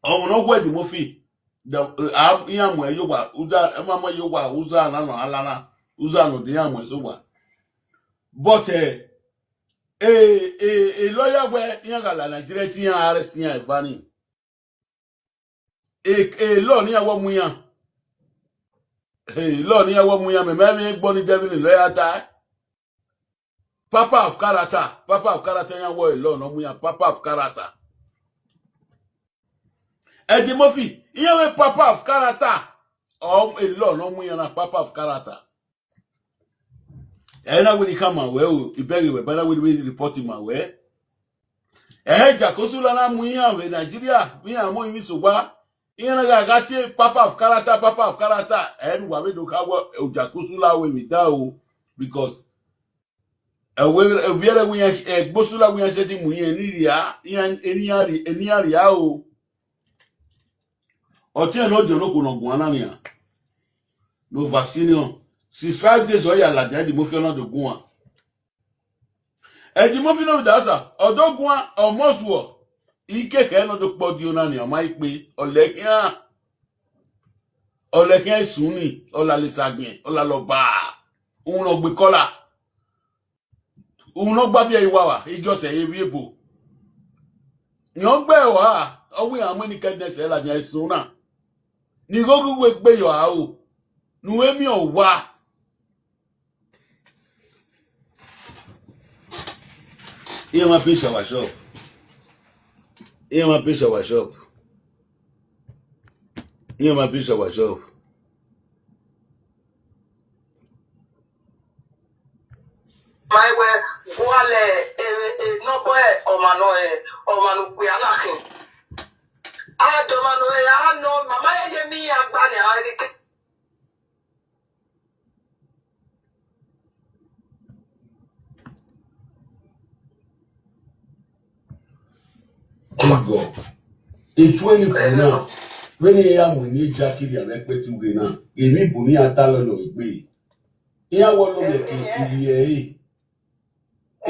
ọmọ ne ọ wu Eddie Murphy, da, eh, a, iran mu ẹre ye owa, uza, ẹ ma mu ẹre ye owa, uza na nọ ala na, uza nọ de iran mu ẹre sẹ owa. But, eh, e, e, e lawyer wẹ iran gha la Nigeria te iran arrest iran eva ni. E, e law ne iran wẹ ọ mu iran. E law ne iran wẹ ọ mu iran, mẹ ma vbe gbọ ni Devin lawyer ta. Papa of character, papa of character iran wẹ e law ne ọ mu iran, papa of character. Eddie Murphy, iran wẹ papa of character. Ọ e law ne ọ mu iran na papa of character. Ẹ na wẹ ne I khama wẹ o, I bẹghe wẹ, ba na wẹ ne I report ma wẹ. Ẹ hẹ Jakosula na mu iran vbe Nigeria, vbe iran mu emwi sẹ owa. Iran na gha gha tie papa of character, papa of character. Ẹ ne uwa vbe do kha wẹ Jakosula wẹ vbe dan o, because ẹ wẹ, ẹ viẹrẹ wẹ iran, ẹ Jakosula wẹ iran sẹtin mu iran eni rria, iran eni iran rri-, eni iran rria o. Ọtiẹn ne ọ diọn ne okhuo ne ọ guan na nian, ne Over Senior, since five days ọ ya ladian Eddie Murphy ọ na do guan. Eddie Murphy ne ọ rhunmwuda Osa, ọ do guan, ọ mọ zuọ, ikeke ne ọ do kpọ dio na nian, ọ ma i kpe, ọ lẹ khian, ọ lẹ khian isun ni, ọ la lesa giẹn, ọ la lọ ba, uhunmwu ne ọ gbe kọla. Uhunmwu ne ọ gba biẹ iwawa, I just ẹre vbiẹ ebo. Rẹn ọ gbe ẹre ọre, ọ wẹ iran mu enikẹdẹn sẹ ladian eso na. Ne ighogho uwu egbe ye ọre aro, ne u vbe miẹn owa. Iran ma pinch our shop. Iran ma pinch our shop. Iran ma pinch our shop. Ma wẹ gualọ e, e, e, nọbọ ọmwa nọ, e, ọmwa ne okpia na khin. A dọmwa nọ, e, a nọ, ma ma ye ye miẹn iran gba nian, a rhie ke. Ẹgọ, etu ẹnrẹn na, vbene iran ya mu eni Jackie rhie vbe ẹkpẹti ughe na, emwi bu ne iran ta lọyọ egbe. Iran wẹ ọlọghẹke ivbi ẹre.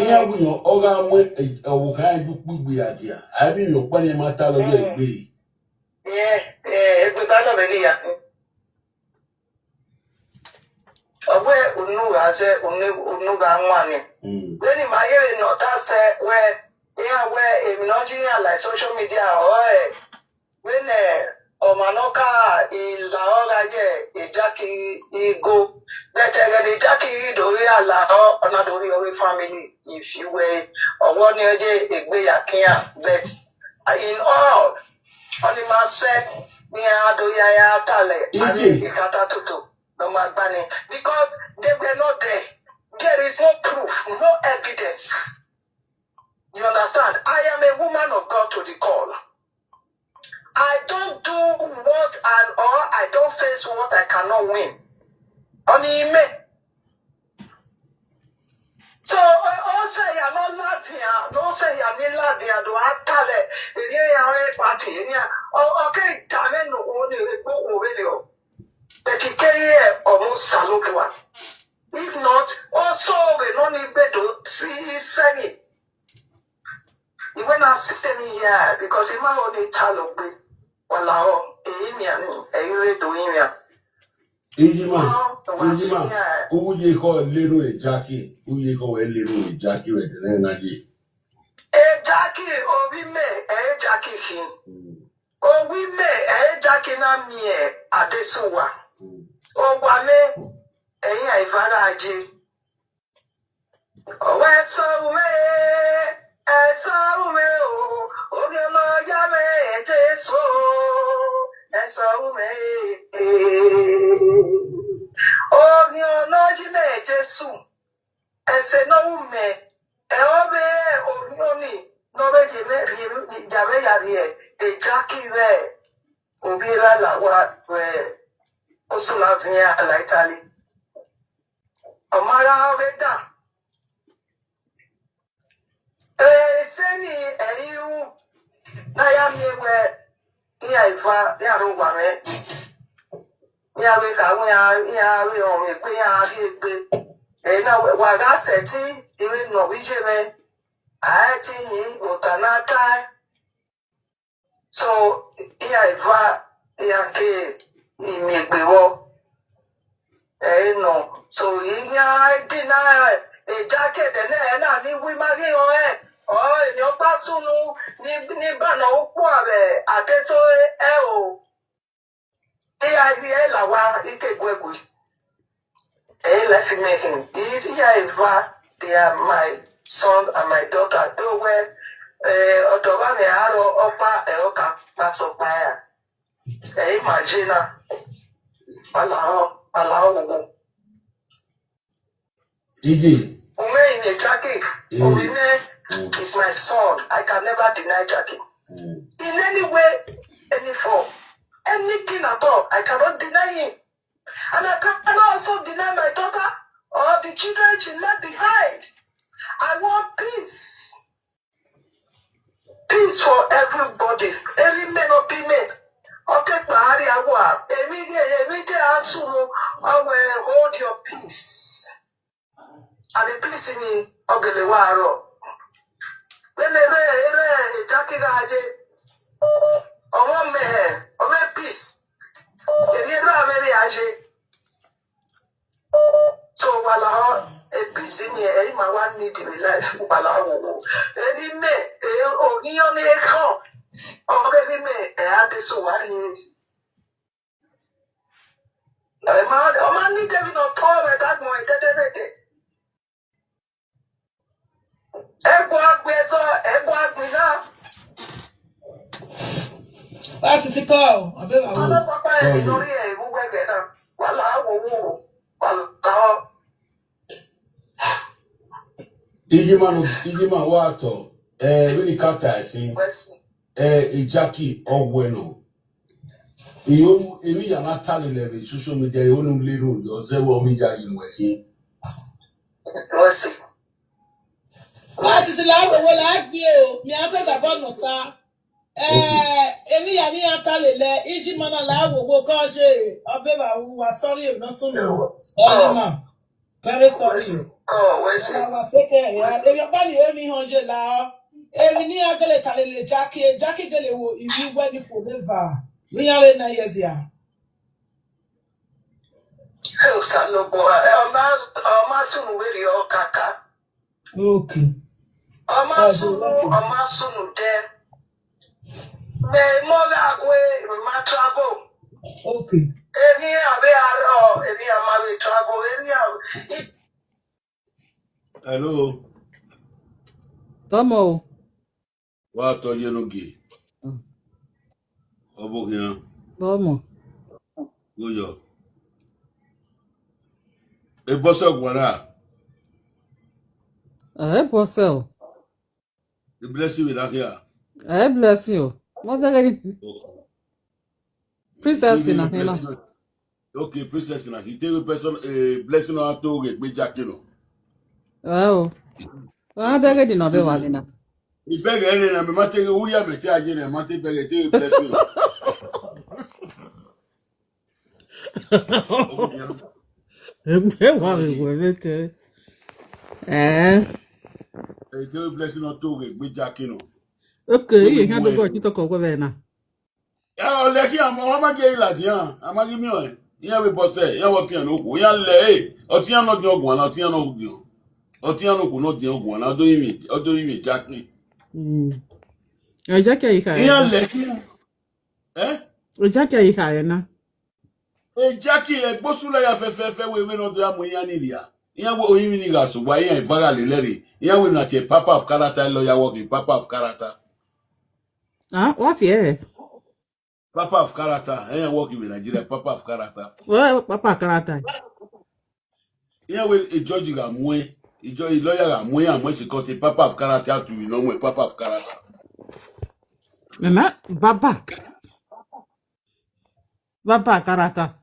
Iran winna ọ gha mu ọvbokhan iran ye ukpu igbe ya dia, a i vbe miẹn ọkpa ne iran ma ta lọyọ egbe. Ẹ, ẹ, egbe ba nọ vbe ne ya. Ọ wẹ unu gha zẹ, unu, unu gha wan nẹ. Mm. Vbene ima ye vbe nọ ta sẹ wẹ, iran wẹ emwi ne ọ ye iran la social media ọrọre, vbene ọmwa ne ọ ka la ọre gha ye Jackie igho, but ẹghẹ ne Jackie ghi do rhie la ọre, ọ na do rhie ọre family ifi wẹ, ọ wẹ ọnii ọ ye egbe ya ke iran, but in all, ọnii ma sẹ ne iran do ya ya ta lẹ, a vbe Ije. Ekhata toto ne ọ ma gba nẹ, because they were not there. There is no proof, no evidence. You understand? I am a woman of God to the call. I don't do what and, or I don't face what I cannot win. Ọnii mẹ. So, ọ, ọ sẹ ya ne ọ ladian, ne ọ sẹ ya ne ladian do a ta lẹ, erriọ iran ọre party, erriọ, ọ, ọ ke da mwẹ ne okhuo ni egbe okhuo vberriọ. But I keghi re ọmọ Osanobua. If not, ọ sẹ ọghe ne ọnii gbe do si isẹ ni. I wẹ na sẹ emwi hia, because I ma ho ne I ta lọ gbe. Wa lahọ, ẹre I miẹn ni, ẹre I re do rinmwian. Iyima, Ọ, wa Iyima, sẹ. U ye khọ lenu Jackie, u ye khọ wẹ lenu Jackie vbe ẹdẹnẹrẹ na ye. E Jackie, ovbi mẹ, ẹ i re Jackie khin. Mm. Ovbi mẹ, ẹ i re Jackie na miẹn Adesuwa. Mm. Owa mwẹ, ẹ i iran eva gha ye. Ọ wẹ ẹsọhẹ mwẹ, ẹsọhẹ mwẹ o, Orhiọn Ne Ọ Ya Mwẹ Jesu o, ẹsọhẹ mwẹ. Orhiọn Ne Ọ Ya Mwẹ Jesu, ẹse ne ọ ru mẹ, ẹ ọ vbe orhiọn ni ne ọ vbe ye mwẹ rhie, ya mwẹ ya rhie Jackie vbe ovbi erha la wa vbe osu na viẹn a la Italy. Ọ ma gha vbe dan. Ese ni ẹ i ru ne a ya miẹn wẹẹ iran eva, iran rre owa mwẹ, iran vbe kha wẹ iran, iran vbe họn mwẹ egbe, iran gha rhie egbe. Ẹ na wẹ wa gha sẹtin, I vbe nọ vbe iye mwẹ, a i te yin ota na tae. So, iran eva, iran ke miẹn egbe vbọ. Ẹ i nọ. So, iran deny Jackie ẹdẹ nẹ, ẹ na ni wi ma ghi họn ẹn, ọ emwi ọkpa sunu ni, ni banọ ukpua vbe adeso ẹro. Iran rhie la owa, I ke guẹgui. Ẹ i lẹfe mẹ khin. Iran eva, they are my son and my daughter. Do wẹ, eh, ọdọ ọmwa mwẹ a rrọọ ọkpa, ẹ ọ ka kpa sẹ ọkpa ra. Ẹ i ma je na. Wa lahọ, wa lahọ wowo. Ige. Ume ine Jackie, mm, Orime, mm, is my son. I can never deny Jackie. Mm. In any way, any form, anything at all, I cannot deny him. And I cannot also deny my daughter or the children she left behind. I want peace. Peace for everybody. Every man or female. Ọ ke kpa a rhia wa. Emwi ghe, emwi te a sunu, ọ wẹ hold your peace. And the peace ni ọ gele wa rrọọ. Vbene erha, erha Jackie gha ye, ọ mwẹ ọmọ ẹre, ọ mwẹ peace. Erha mwẹ vbe a ye. So, wa lahọ, e peace ni, ẹ i ma wa need in life, wa lahọ wowo. Erha mwẹ, e, ohiọn ni ekhọn, ọ ghe erha mwẹ, ẹ a de so wa rhie. Ọ ma, ọ ma need emwi ne ọ tọ vbe dagbọn ẹdẹdẹmwẹdẹ. Ẹgbọ agbọn ẹzọ, ẹgbọ agbọn na. Wa titi kọ, ọ be wa wo. Ọlọpàá ẹ̀mí lórí ẹ̀ ìwúwẹ́ gẹ̀ náà. Wa lahọ wowo, wa lahọ. Igima no, Igima wa tọ, eh, vbene I ka ta ẹse, eh, Jackie, ọ wẹ nọ. Iyo, emwi ya na ta lele vbe social media, iyo nu lere oyo, ọ zẹ vbe ọ midia yi nuẹ khin. Mercy. Wa sisi la wowo la gbe o, mi a fẹ zabọ nọ ta. Eh, emwi ya ni a ta lele, Igima na la wowo kọ je, ọ be wa ru, wa sorry, no sunu. Ọlima. Very sorry. Mercy. Oh, mercy. Wa, wa take care, ya. Mercy. Emwi ọkpa ni emwi họn ye la. Emwi ni a gele ta lele Jackie, Jackie gele wo emwi wẹ ni khuo ne eva. Vbe iran re na ye zia. Ẹ Osanobua, ẹ, ọ ma, ọ ma sunu vberriọ kaka. Okay. Ọ ma sunu, ọ ma sunu dẹ. Mẹ mọ gha gue, mẹ ma travel. Okay. Emwi a vbe arọ, emwi a ma vbe travel, emwi a. Hello. Tọmọ o. Wa tọ ye ne ogie. Mm. Ọ bo khian. Tọmọ. Go yọ. E bọsẹ ọguan na. Ẹ bọsẹ o. E blessing vbe na khian. Ẹ blessing o. Mo fẹ́ kẹ́ ni. Okay. Princess na, you know. Okay, princess na. He take a person, a blessing on to get me Jackie no. Wow. Wa bẹghe di nọ vbe wa ni na. I bẹghe ne na, me ma te ghe uya me te aye ne, ma te bẹghe te blessing. Egbe wa vbe wẹ vbe te. Eh. E te blessing on to get me Jackie no. Okay, iye khan do go TikTok wẹ vbe na. Ya, ọ lẹ khian, ọ ma gie ladian, a ma ghi miẹn ọẹn. Iran vbe bọsẹ, iran vbe ọtian ne okhuo, iran lẹ ẹre, ọtian ne ọ diọn guan na, ọtian ne ọ diọn. Ọtian ne okhuo ne ọ diọn guan na, ọ do rinmwian, ọ do rinmwian Jackie. Mm. Ẹ Jackie ẹre i kha ẹre. Iran lẹ khian. Eh? Ẹ Jackie ẹre i kha ẹre na. Ẹ Jackie, ẹgbosu la ya fẹfẹfẹ wẹ vbene ọ do ya mu iran ni rria. Iran wẹ orinmwi ni gha sẹ owa, iran eva gha lele ẹre. Iran wẹ na tie Papa of Character, lawyer work in Papa of Character. Ah, what, yeah? Papa of Character, iran work in Nigeria, Papa of Character. Well, Papa Character. Iran wẹ e judge gha muẹn, Ijo i lawyer gha mu iran mu ẹse court, Papa of Karata tu, you know, Papa of Karata. Mama, Baba. Baba Karata.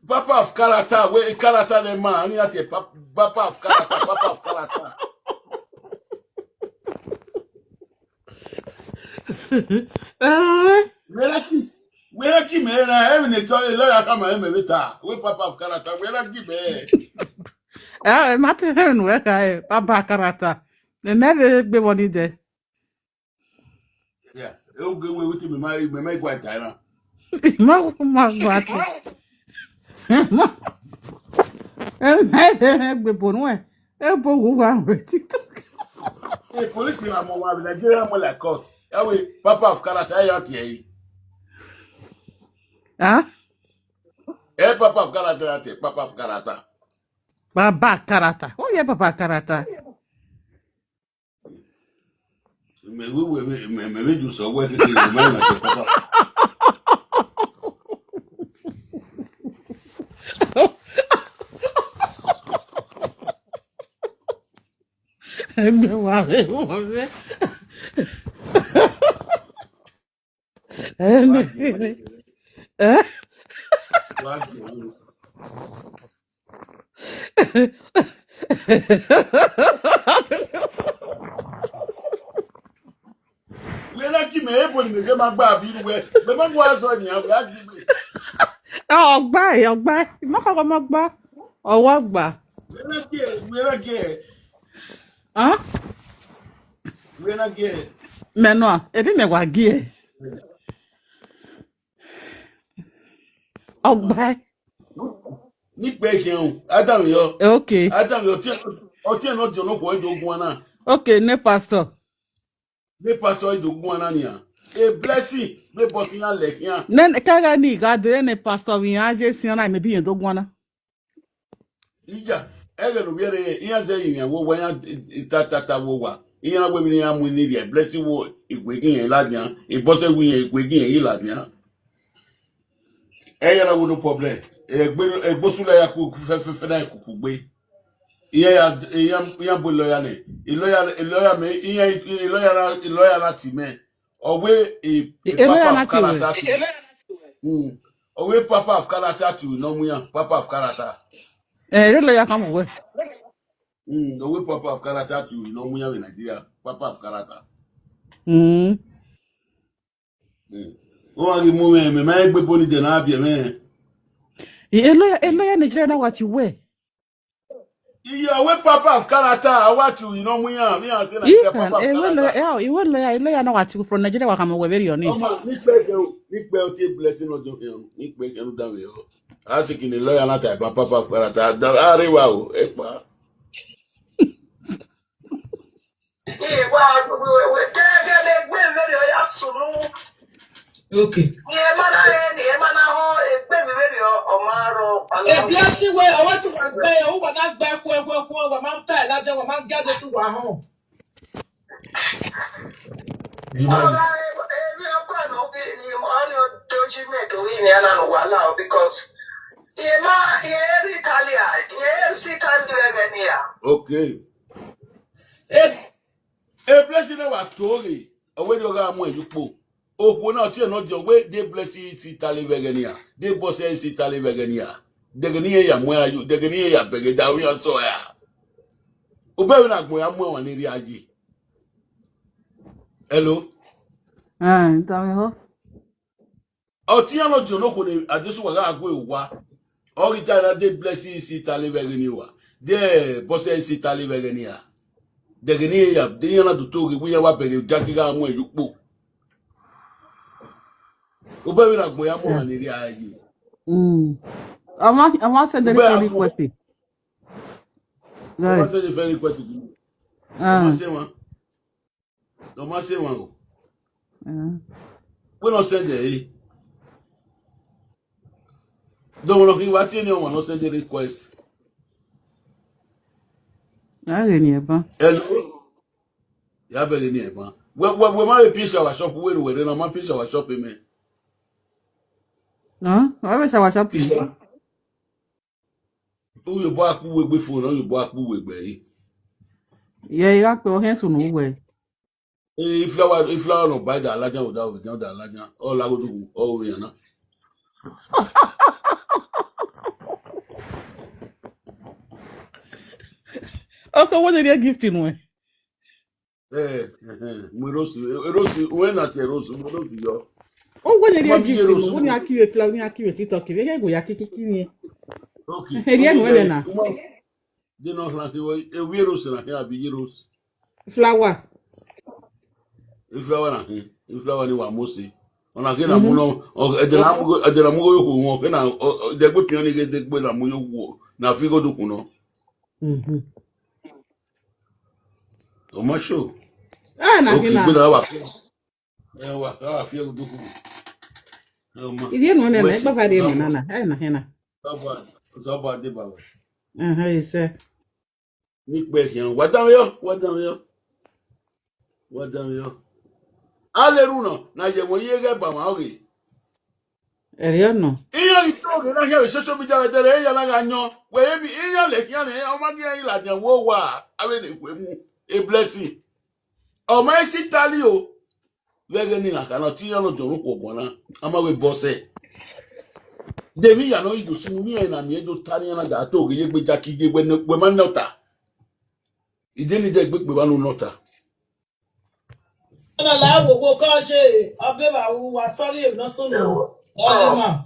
Papa of Karata, where Karata the man, you have to Papa of Karata, Papa of Karata. Eh? Where ki, where ki me na, even the lawyer come and me later. We Papa of Karata, where ki me? Ah, ma te hẹn wẹ ka, eh, Papa Karata. Mẹ mẹ vbe gbe vbọ ni dẹ. Yeah, e oge we wetin me ma, me ma igua ta na. Ma, ma gua te. Ma, e ma gbe bo nuẹ. E bo wu wa we TikTok. E police ya mo wa Nigeria mo la court. E we Papa of Karata ya tie yi. Ah? E Papa of Karata ya tie, Papa of Karata. Baba Karata. Oh yeah, Baba Karata. Me we we me me we do so we ke me me na ke papa. Ẹgbẹ́ wa rẹ̀ wọ́n fẹ́. Ẹni. Ẹ́? Wẹ na ki mẹ, ebo ni mẹ zẹ ma gba abi ru wẹ. Mẹ ma gua zọ ni, a wẹ a gi mẹ. Ọgba ẹ, ọgba ẹ. Mọ kọkọ mọ gba. Ọwọ gba. Wẹ na ki ẹ, wẹ na ki ẹ. Hàn? Wẹ na ki ẹ. Mẹ nọ, ebi mẹ wa gi ẹ. Ọgba ẹ. Ni kpẹ khian o, Adam yọ. Okay. Adam yọ, ọtiẹn, ọtiẹn nọ jọ nọ khuẹ do guan na. Okay, ne pastor. Ne pastor do guan na nian. A blessing, ne boss iran lẹ khian. Ne, ka gha ni gha de ne pastor vbe iran ye sian na, maybe iran do guan na. Iya, ẹghẹ ne ovbi ẹre, iran zẹ rinmwian vbe owa, iran ta ta ta vbe owa. Iran na wẹ vbe iran mu ini rhie blessing vbe igue gi iran ladian, boss wi iran igue gi iran ladian. Ẹyẹ na wo no problem. Egbe, egbe osu la ya ku fẹfẹfẹ na kuku gbe. Iran ya, iran, iran bu lawyer nẹ. I lawyer, i lawyer mẹ, iran, i lawyer na, i lawyer na ti mẹ. Ọ wẹ e, e Papa of Karata ti. Hmm. Ọ wẹ Papa of Karata ti nọ mu iran, Papa of Karata. Eh, e lawyer kan mu wẹ. Hmm, ọ wẹ Papa of Karata ti nọ mu iran vbe Nigeria, Papa of Karata. Hmm. Hmm. Ọ wa ghi mu mwẹ, mẹ ma egbe boni dẹ na biẹ mwẹ. E lawyer, e lawyer Nigeria na wa ti wẹ. Iye, ọ wẹ Papa of Karata, a wa ti uri nọ mu iran, vbe iran sẹ na Iye, Papa of Karata. Iwe lawyer, iwe lawyer, e lawyer na wa ti from Nigeria wa khama wẹ vberriọ ni. Ọma, ni kpẹ kẹ o, ni kpẹ o tie blessing ọjọ kẹ o, ni kpẹ kẹ nu danmwehọ. A sẹ kene lawyer na ta ba Papa of Karata, a rre wa o, ẹ kpa. Iye, wa, we, we, we, te, te, te, egbe vberriọ ya sunu. Okay. Ni ẹ ma na rẹn, ni ẹ ma na họn, egbe vberriọ, ọ ma rrọọ. A blessing wẹ, ọ wa tu wa gbe, ọ wa na gbe khuẹ, khuẹ, khuẹ, wa ma ta ẹre ladian, wa ma gie Jesu wa họn. Ọgha, emwi ọkpa ne ọ bi ni, ọ ni ọ doji mẹ do ghi nian na ne uwa la o, because iye ma, iye re Italia, iye re si Italy vbe ẹghẹ nian. Okay. E, e blessing na wa to ghe, ọ wẹ ne ọ gha mu ẹre ye ukpo. Okhuo na ọtiẹn nọ jọ wẹ de blessing si Italy vbe ẹghẹ nian, de boss ẹre si Italy vbe ẹghẹ nian. Dẹghe ne iran ya mu ẹre yo, dẹghe ne iran ya bẹghe da, iran sọ ẹre a. Obẹ vbe na gbọn ya mu ẹmwa ne erriọ ye. Hello? Ah, danmwehọ. Ọtiẹn nọ jọ nokhuo ne Adesuwa gha gue owa. Ọ ghi ta na de blessing si Italy vbe ẹghẹ ne uwa. De boss ẹre si Italy vbe ẹghẹ nian. Dẹghe ne iran ya, de iran na do to ghe wẹ iran wa bẹghe da ghi gha mu ẹre ye ukpo. Obẹ vbe na gbọn ya mu ẹmwa ne erriọ ye. Mm. Ọmwa, ọmwa send a friend request. Ọmwa send a friend request. Ah. Ọmwa sẹ emwa. Ọmwa sẹ emwa o. Ah. Wẹ ne ọ send ẹre. Dọmọ nọ khin wa tie ne ọmwa ne ọ send request. Ya ghe ni ẹban. Hello. Ya bẹghe ni ẹban. Wẹ, wẹ, wẹ ma vbe pin shower shop, wẹ ne uwẹ rre na, ọ ma pin shower shop mẹ. No, ọ vbe shower shop. Pin shower. Uyebo akpu uwe egbe fo na, uyebo akpu uwe egbe yi. Ye, I gha kpe ọhẹn sunu uwẹ. Eh, iflawa, iflawa nọ ba da lajan, oda ovidan da lajan. Ọ la godu, ọ vbe yan na. Okay, what did you gift in way? Eh, eh, eh, mu Rose, eh, Rose, uwẹ na tie Rose, mu Rose yọ. Ọ wẹ ne Mami, ye Rose. Wo ni a ki vbe fla, wo ni a ki vbe TikTok, vbe ghe ya kiki ni. Okay. Eri enu ẹnẹ na. Uma, de nọ hlan ke wẹ, e wi Rose na ke abi ye Rose. Flower. E flower na ke, e flower ni wa Mose. Ọna ke na mu nọ, ọ, ẹdẹ na mu, ẹdẹ na mu yo ku wọn, ke na, ọ, ọ, ẹdẹ gbe pian ni ke de gbe na mu yo ku, na fi go du ku nọ. Mhm. Ọ ma show. Ah, na okay, hina. Gbẹdẹ wa fi. Ẹ wa, wa fi ẹrù dúkùú. Ẹ ma. Ìdí ẹnu ọ̀nà ẹ̀nà, ẹgbẹ́ fàdé ẹ̀nà nana, ẹ̀nà ẹ̀nà. Zọba, zọba dé bá wa. Ẹ̀hán, ẹsẹ̀. Ní pẹ́ kí wọn, wá dá mi yọ, wá dá mi yọ. Wá dá mi yọ. A lè rún nà, na yẹ wọn yé gẹ bà wọn ọ̀gẹ̀. Ẹ̀rí ọ̀nà. Iran i to ghe na khian vbe social media vbe dẹrẹ, iran na gha yan. Wẹ emi, iran lẹ khian nẹ, ọ ma gi iran ladian wo wa, avbe ne khuemu, a blessing. Ọ ma esi tali o. Vbe ẹghẹ ne iran kha na, te iran nọ dọn okhuo guan na, a ma vbe bọ sẹ. De emwi ya nọ i do sunu, iran na miẹn do ta ne iran na da to ghe ye egbe Jackie ye wẹ ne, wẹ ma nọ ta. I de ni de egbe kpe vba ne u nọ ta. Ọna la wo wo kọ je, ọbe vba ru wa sorry emwi nọ sunu. Ọlẹ ma.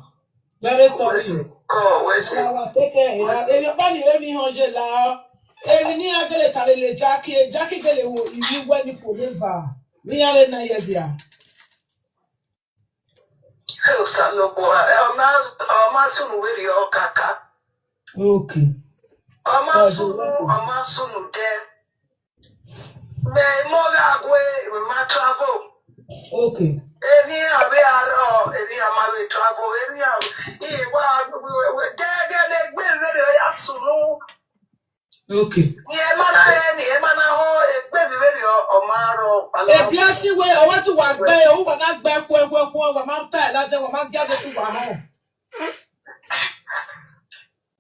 Very sorry. Kọ wẹ se. Wa take care. Emwi ọkpa ni vbe emwi họn ye la. Emwi ne iran gele ta lele Jackie, Jackie gele wo ivbi wẹ ni khuo ne eva. Vbe iran re na ye zia. Ẹ Osanobua, ẹ, ọ ma, ọ ma sunu vberriọ kaka. Okay. Ọ ma sunu, ọ ma sunu dẹ. Mẹ mọ gha gue, mẹ ma travel. Okay. Emwi avbe arọ, emwi a ma vbe travel, emwi a, i wa, dẹgẹ ne egbe vberriọ ya sunu. Okay. Ni ẹ ma na rẹ, ni ẹ ma na họn egbe vberriọ, ọ ma rọ. A blessing wẹ, ọ wẹ te uwa gbe, uwa na gbe khuẹ, khuẹ, khuẹ, wa ma ta ẹre ladian, wa ma gie adesẹ uwa họn.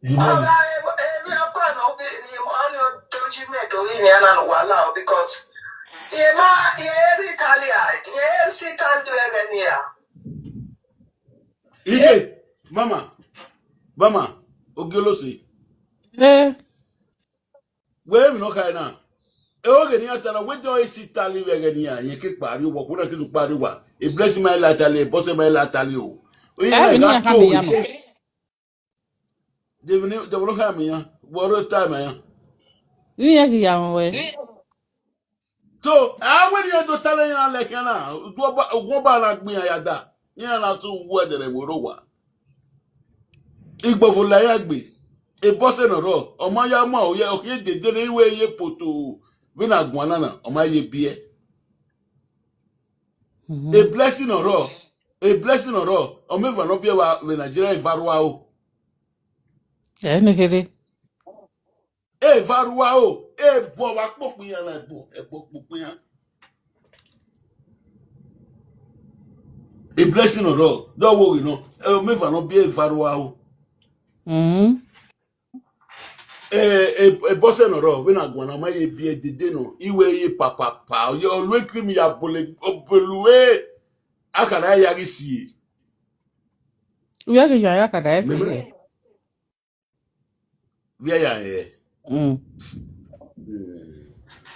Amen. Ọgha, emwi ọkpa nọ ghi ni, ọni ọ do yi mẹ do ghi ni ana nu wa la o, because e ma, e re Italia, e si Italia ẹghẹ nia. Iye, mama, mama, Ogiolose. Eh. Wẹ emwi ne ọ khae na. E oghe ne iran ta na, wẹ de ọ i si Italy vbe ẹghẹ ne iran, rẹn ke kpare uwa, ọkhọ na ke do kpare uwa. E blessing ma i la Italy, e bọsẹ ma i la Italy o. Iran gha to ya nọ. Devil, devil kha mi ya. Wọ ro time ya. Iran ghi ya wẹ. So, a wẹ ne iran do ta lẹ iran lẹ khian na, ugbọba, ugbọba na gbe iran ya da. Iran na sẹ uwu ẹdẹrẹ wẹ ro wa. Igbọvo la iran gbe. E bọsẹ ne ọ rrọọ, ọ ma ya mu aro ye, ọ khian dede ne iwe ye poto vbene a guan na na, ọ ma ye biẹ. Mhm. A blessing ne ọ rrọọ, a blessing ne ọ rrọọ, ọ ma eva ne ọ biẹ vbe Nigeria eva rua o. Ẹ ne kherhe. Eva rua o, ẹbọ wa kpokpo iran na, ẹbọ, ẹbọ kpokpo iran. A blessing ne ọ rrọọ, dọ wo ghe nọ, ẹ, ọ ma eva ne ọ biẹ eva rua o. Mhm. E, e, e bọsẹ ne ọ rrọọ, vbene a guan na, ọ ma ye biẹ dede nọ, iwe ye papapa, ọ ye, ọ lu cream ya bole, ọ bolu e, a kha na ya ghi sie. Uwẹ ghi ya, a kha na ya sie. Vbe a ya rẹn? Mm.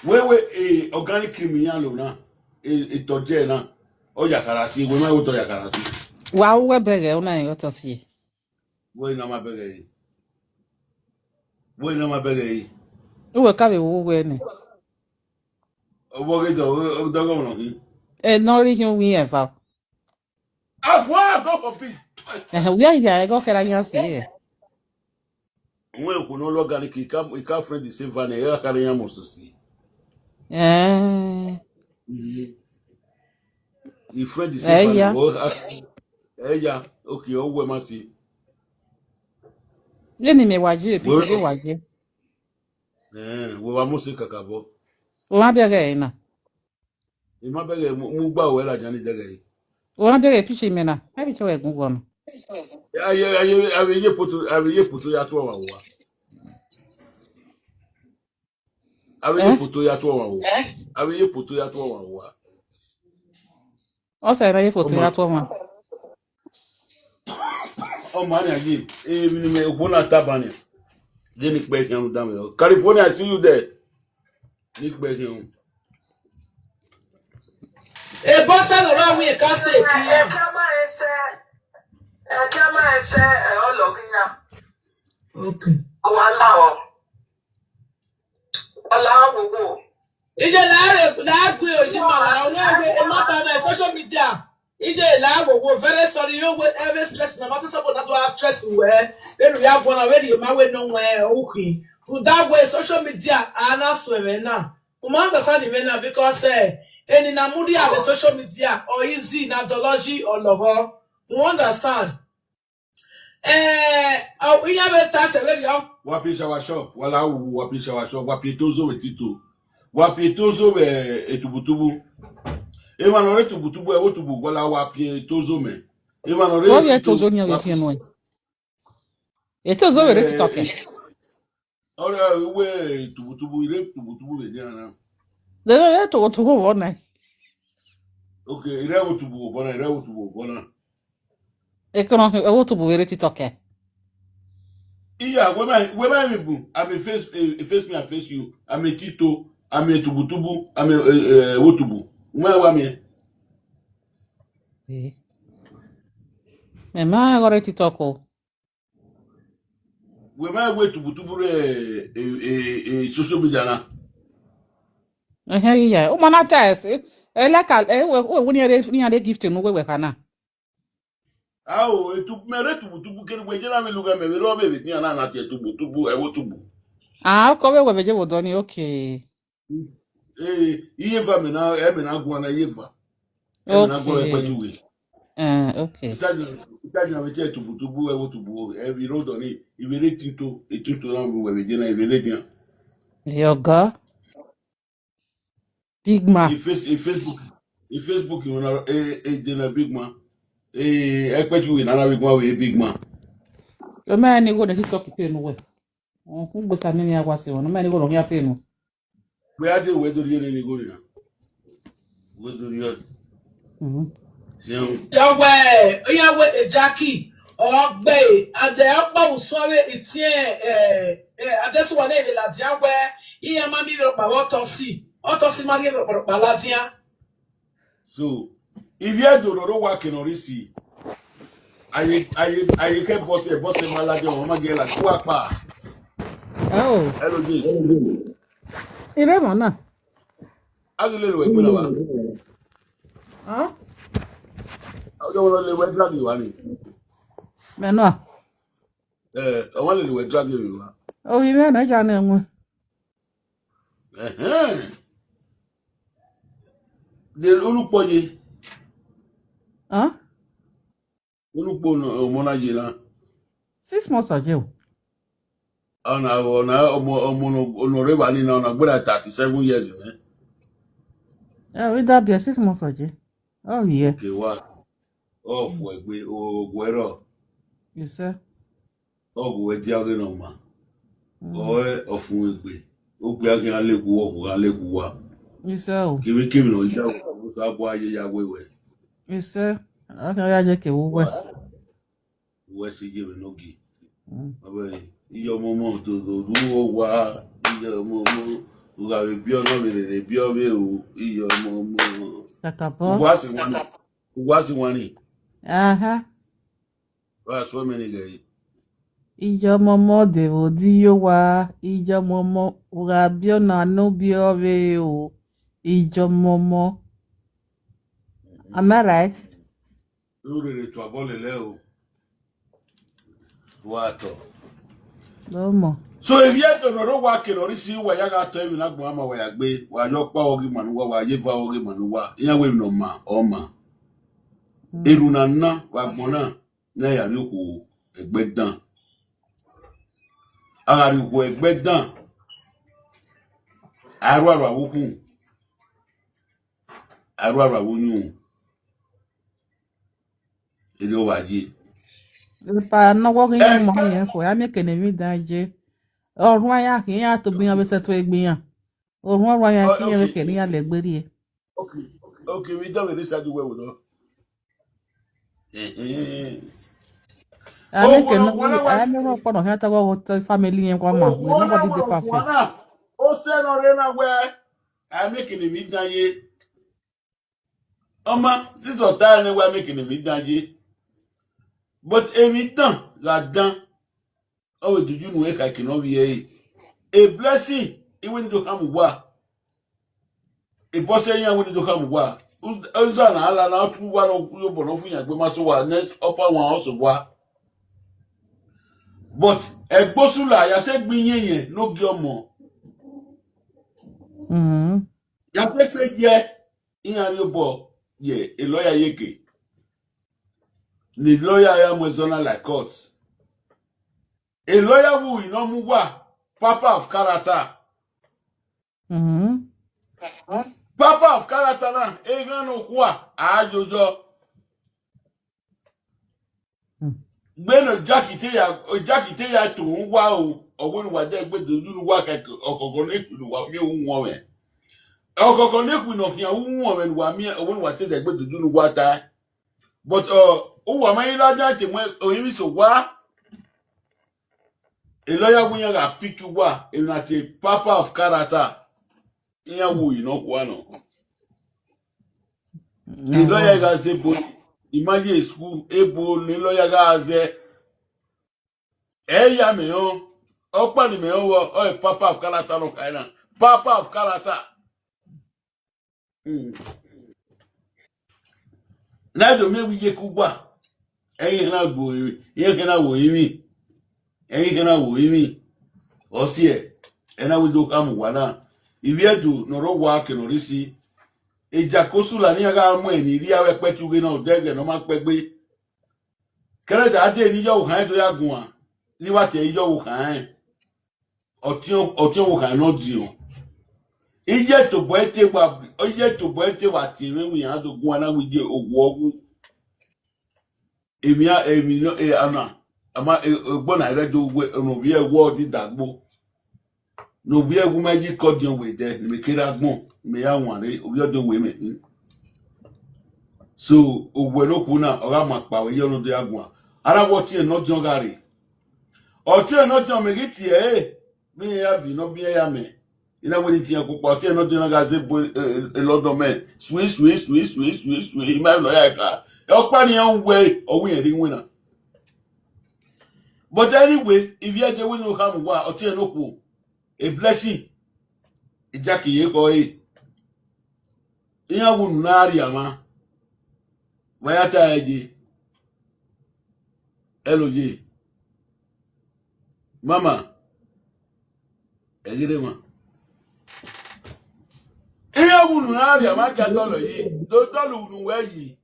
Wẹ, wẹ, e, organic cream iran lo na, e, e tọjẹ na, ọ ya kha ra si, wẹ ma wẹ otọ ya kha ra si. Wa ru wẹ bẹghe, u na rẹn otọ si. Wẹ na ma bẹghe yi. Wẹ na ma bẹghe yi. Uwẹ ka vbe ru wẹ nẹ. Ọ vbe ghe dọ, ọ dọ ghe ọmọ hin. E nọ rhie hin uwu iran eva. Afua, God forbid. Ẹhẹn, wẹ a ya ẹghẹ ọ kẹra yan si ẹ. Wẹ okhuo ne ọ lọ organic, he can't, he can't friend the same van, ẹ ra kha ne iran must see. Eh. Mhm. He friend the same van, oh, ah, ẹ ya, okay, ọ wẹ ma si. Vbene mẹ wa je, people wa je. Eh, wẹ wa mu se kakabọ. Wa bẹghe ẹre na. I ma bẹghe mu, mu gba wẹ ladian ni dẹghe yi. Wa bẹghe picture mẹ na. Ẹ bi tọ wẹ gun wọ nọ. Aye, aye, aye, ye poto, aye, ye poto ya tuẹ wa wa. Avbe ye Eh? poto ya tuọ ọmwa owa. Avbe ye poto ya tuọ ọmwa owa. Ọ sẹ na ye foto Ọma, ya tuọ ọmwa. Ọma nian ye, emwi ne imẹ okhuo na taba nian. Ye ne ikpẹ khian ru danmwẹ. California, I see you there. Ne ikpẹ khian ru. Ebo sẹ ne ọ ra win ka sẹ ekiyan. Ẹkẹ ma ẹsẹ, ẹkẹ ma ẹsẹ, ẹ, ọlọghe iran. Okay. Wa la ọ. Wa la ọ wowo. Iye la re, la gbe oyi ma la, wẹ, wẹ, e ma ta na social media. Iye la wowo, very sorry, you wẹ, every stress na, ma te sọbọ na do a stress wẹ. Vbene u ya guan na, vbene ma wẹ nọ wẹ, okay. Rhunmwuda wẹ social media, a na suẹn mwẹ na. U ma understand mwẹ na, because, eh, eni na mudia vbe social media, ọ easy, na dọlọji, ọ lọghọ. U understand? Eh, ọ, iran vbe ta sẹ vberriọ. Wa pie shower shop, wa la wu, wa pie shower shop, wa pie tozo vbe tito. Wa pie tozo vbe etubutubu. Emwa ne ọ rre etubutubu, ẹvbo tubu, wa la wa pie tozo mẹ. Emwa ne ọ rre Wọ vbe tito, tozo nian vbe wa pie. Piẹn nuẹn. Etozo vbe rre Eh, TikTok. Ọrẹ uwe tubutubu, ire tubutubu vbe nian na. Lele, ire tubutubu vbọ nẹ? Okay, ire wo tubu vbọ na, ire wo tubu vbọ na. Ekono, ewo tubu vbe rre TikTok. Iya, wẹ ma, wẹ ma mi bu. I'm a face, a, a face me, I face you. I'm a tito. I'm a tubutubu. I'm a, eh, eh, wo tubu. Wẹ wa mi. Eh. Mẹ ma gọrọ TikTok o. Wẹ ma wẹ tubutubu rẹ, eh, eh, eh, social media na. Ẹhẹn, iya. U ma na test. Eh, eh, like, eh, we, we, we, nian re, nian re gift nu we, we kana. Ao, etu, mẹ rre tubutubu kere wẹ je na vbe lugha mẹ vbe rọ vbe vbe nian na na tie tubutubu, ẹvbo tubu. Ah, okọ vbe wẹ vbe je vbe odọ ni, okay. Eh, iye eva mẹ na, ẹ mẹ na guan na iye eva. Ẹ mẹ na guan Okay. Ẹkpẹtuwe. Eh, okay. Isaja, isaja vbe tie tubutubu, ẹvbo tubu, ẹ vbe rre odọ ni, ivbe rre tito, etito na mu wẹ vbe je na, ivbe rre dian. Your girl. Big man. I face, i Facebook, i Facebook, you know, eh, eh, then a big man. Eh, Ẹkpẹtuwe na na vbe guan wẹ big man. Ọ ma ni go ne TikTok page nu wẹ. Ọ, u gbe sa nene a wa se wọn, ọ ma ni go ne ọ khian page nu. Wẹ a de wẹ do rhie nene go nia. Wẹ do rhie. Mhm. Siẹn. Ya wẹ, ya wẹ Jackie, ọ gbe, adẹ ọkpa usun avbe itiẹn, eh, eh, adesua ne vbe ladian wẹ, iran ma miẹn vbe ọkpa vbe ọtọ si, ọtọ si ma rhie vbe ọkpa ladian. So, ivbi Ẹdo ne ọ rre owa ke ne ọ rre isi. Aye, aye, aye khẹ bọsẹ, bọsẹ ma ladian, ọ ma gie la, ku akpa. Oh. Hello, Jay. Ire mọ na. A ghi lele wẹ gbe na wa. Hàn? A ghi lele wẹ drag you ani. Mẹ nọ. Eh, ọ wa lele wẹ drag you wa. Ohi mẹ na ja na ẹwọn. Ẹhẹn. De unu kpọ ye. Hàn? Unu kpo nọ, ọmọ na ye na. Six months ago. Ọna, ọna, ọmọ, ọmọ nọ, nọ rre evba ni na, ọna gberra thirty seven years nẹ. Eh, we da be six months ago. Oh, yeah. Okay, wa. Ọ fu egbe, o, o, guẹ rọ. Yes, sir. Ọ gu wẹ dia ọghe ne ọ ma. Mm. Ọ ẹ ọfumwegbe. Okpia khian lekhu, ọ gu gha lekhu wa. Yes, sir. Kevbe kevbe ne ọ ya, ọ sa bu aye ya wẹ wẹ. Yes, sir. Ọ khian ya ye kevbe uwẹ. Wa. Uwẹ si ye vbe ne ogie. Mm. Ọ vbe, iye ọmọmọ dodo ru owa, iye ọmọmọ, u gha vbe biẹ ọnọ vbe rere biẹ ọvbehe o, iye ọmọmọ. Kakabọ. Uwa si wan ni. Uwa si wan ni. Aha. Wa suẹn mẹ ni ghẹ re. Iye ọmọmọ de vbe odi ye owa, iye ọmọmọ, u gha biẹ ọna ne ọ biẹ ọvbehe o, iye ọmọmọ. Am I right? Ru rere tuabọ lele o. Wa tọ. Lọmọ. So, ivbi Ẹdo ne ọ rre owa ke ne ọ rre isi, wa ya gha tọ emwi ne agbọn ama wa ya gbe, wa ya ọkpa ọghe ima ne uwa, wa ya eva ọghe ima ne uwa. Iran wẹ emwi ne ọ ma, ọ ma. Mm. Erhunmwu na, wa agbọn na, ne a ya rhie okhuo ẹgbẹ dan. A gha rhie okhuo ẹgbẹ dan, a ru arua vbe okhunmwu, a ru arua vbe uyinmwẹ. Erriọ wa ye. Epa ne ọ wọ ghi yan ọmọ yẹn fo, a miẹn kene emwi dan ye. Ọ rhuan ya khian, iran tobọ iran vbe sẹtin egbe iran. Orhuan rua ya Ọ, khin, okay, ẹmwẹ kẹ ne iran lẹ gbe rrie. Okay, okay, vbe idan vbe ne side wẹ vbe nọ. Ẹhẹn. A miẹn kẹ Owo ne, wẹ a miẹn ọkpọ nọ khian ta wẹ family yẹn wa ma, we, nobody dey perfect. Ose nọ rre na wẹ, a miẹn kẹ ne vbe idan ye. Ọ ma, Jizọs ta nẹ wẹ a miẹn kẹ ne vbe idan ye. But emwi dan gha dan, ọ vbe do unu ẹre kha eke ne ọ vbiẹ ẹre. A blessing, iwẹ ne do khama uwa. Ebọ sẹ iran wẹ ne do khama uwa. Uza na ala na, ọ tu uwa ne ọ gu obọ ne ọ fu yan egbe ma sẹ uwa, next upper one ọ sẹ uwa. But ẹgbosula ya sẹ gbe iyẹn yẹn ne ogie ọmọ. Mhm. Ya sẹ gbe ye iran rhie obọ ye elọya ye ke. Ne elọya ya mu ẹzọ na like court. Elọya wu inu mu uwa, papa of character. Mhm. Papa of character na, eghan ne okhuo a yoyọ. Mm. Gbe ne Jackie te ya, Jackie te ya to uwa o, ọ wẹ ne uwa de egbe do unu uwa kẹkẹ, ọkọkọ ne ekhui ne uwa miẹn wu wọn mwẹ. Ọkọkọ ne ekhui ne ọ khian wu wọn mwẹ ne uwa miẹn, ọ wẹ ne uwa te de egbe do unu uwa ta. But, uh, uwa ma i ladian te mu orinmwi sẹ owa. Elọya wẹ iran gha pick uwa, emwi na te papa of character. Iran wu inu okhuo nọ. Elọya gha zẹ ebo, I ma ye school, ebo ne elọya gha zẹ. Ẹ ya mẹ họn, ọkpa ne mẹ họn vbọ, ọ papa of character nọ kha na. Papa of character. Hmm. Na do miẹn vbe iyeke uwa, ẹi hẹn na gbe ore, iran hẹn na wo orinmwi, ẹi hẹn na wo orinmwi. Ọ siẹ, ẹ na wẹ do khama uwa na. Ivbi Ẹdo ne ọ rre owa ke ne ọ rre isi, Ejakosula ne iran gha mu ẹre ne I rhie avbe ẹkpẹti ughe na odẹ ẹghẹ ne ọ ma kpẹgbe. Kẹrẹda a dee ne iyọvbe ukhan do ya guan, ne I wa tie iyọvbe ukhan rẹn. Ọtiọnvwokhan ne ọ diọn. Iye tobọ ẹte wa, iye tobọ ẹte wa tie mwẹ wẹ iran do guan na wẹ iye owu ọghu. Emwi a, emwi nọ, e, ana, ama, e, egbe na rre do wẹ ne ovbi ẹwu ọ dida gbo. Ne ovbi ẹwu ma yi ke ọdiọn wẹ dẹ, ne mẹ kere agbọn, mẹ ya wan re, ovbi ọdiọn wẹ mẹ hin. So, owẹ ne okhuo na, ọ gha ma kpa wẹ ye ọ ne ọ do ya guan. A na wẹ ọtiẹn ne ọ diọn gha rre. Ọtiẹn ne ọ diọn mẹ ghi tie ẹre, vbe iran ya viọ ne ọ biẹ ya mẹ. I na wẹ ne I tie ẹre kpokpo, ọtiẹn ne ọ diọn na gha zẹ ebo, e, e, London mẹ. Sui, sui, sui, sui, sui, sui, I ma emwi ne ọ ya kha. Ọkpa ne iran wẹ, ọ wẹ irẹn rre iwinna. But anyway, ivbi ẹdẹ wẹ ne u khama uwa, ọtiẹn ne okhuo. A blessing. Jackie ye khọ ẹre. Iran wu unu na rria mwa. Wa ya ta ẹre ye. Ẹlo ye. Mama. Ẹ ghi rre mwa. Iran wu unu na rria mwa, gia dọlọ yi. Do dọlọ unu wẹ yi.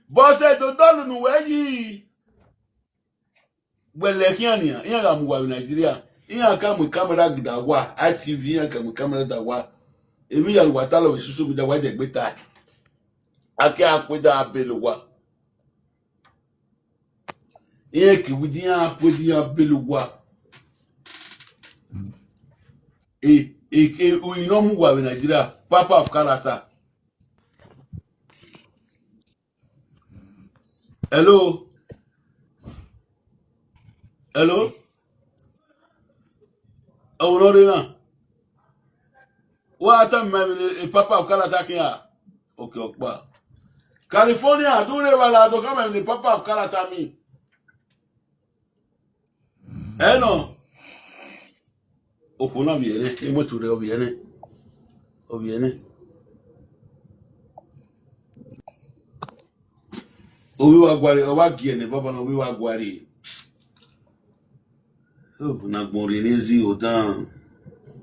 Bọsẹ do dọlọ unu wẹ yi. Wẹ lẹ khian nian, iran gha mu uwa vbe Nigeria, iran ka mu camera da uwa, I T V, iran ka mu camera da uwa. Emwi hia ne uwa talọ vbe social media, wa dẹ egbe ta. A ke a kue da bele uwa. Iran ke wi di iran kue di iran bele uwa. E, e, e, uyi ne ọ mu uwa vbe Nigeria, papa of character. Hello? Hello? Ọvbo ne ọ rre na? Wa tama mẹ emwi ne papa of character khian. Okay, ọkpa. California, do rre evba la, do khama emwi ne papa of character mi. Ẹ nọ. Okhuo na vbiẹ nẹ, emuẹtu rre ọ vbiẹ nẹ. Ọ vbiẹ nẹ. Ovbi wa guare, ọ wa gie nẹ, baba na ovbi wa guare. Oh, na agbọn rhie ne zero down.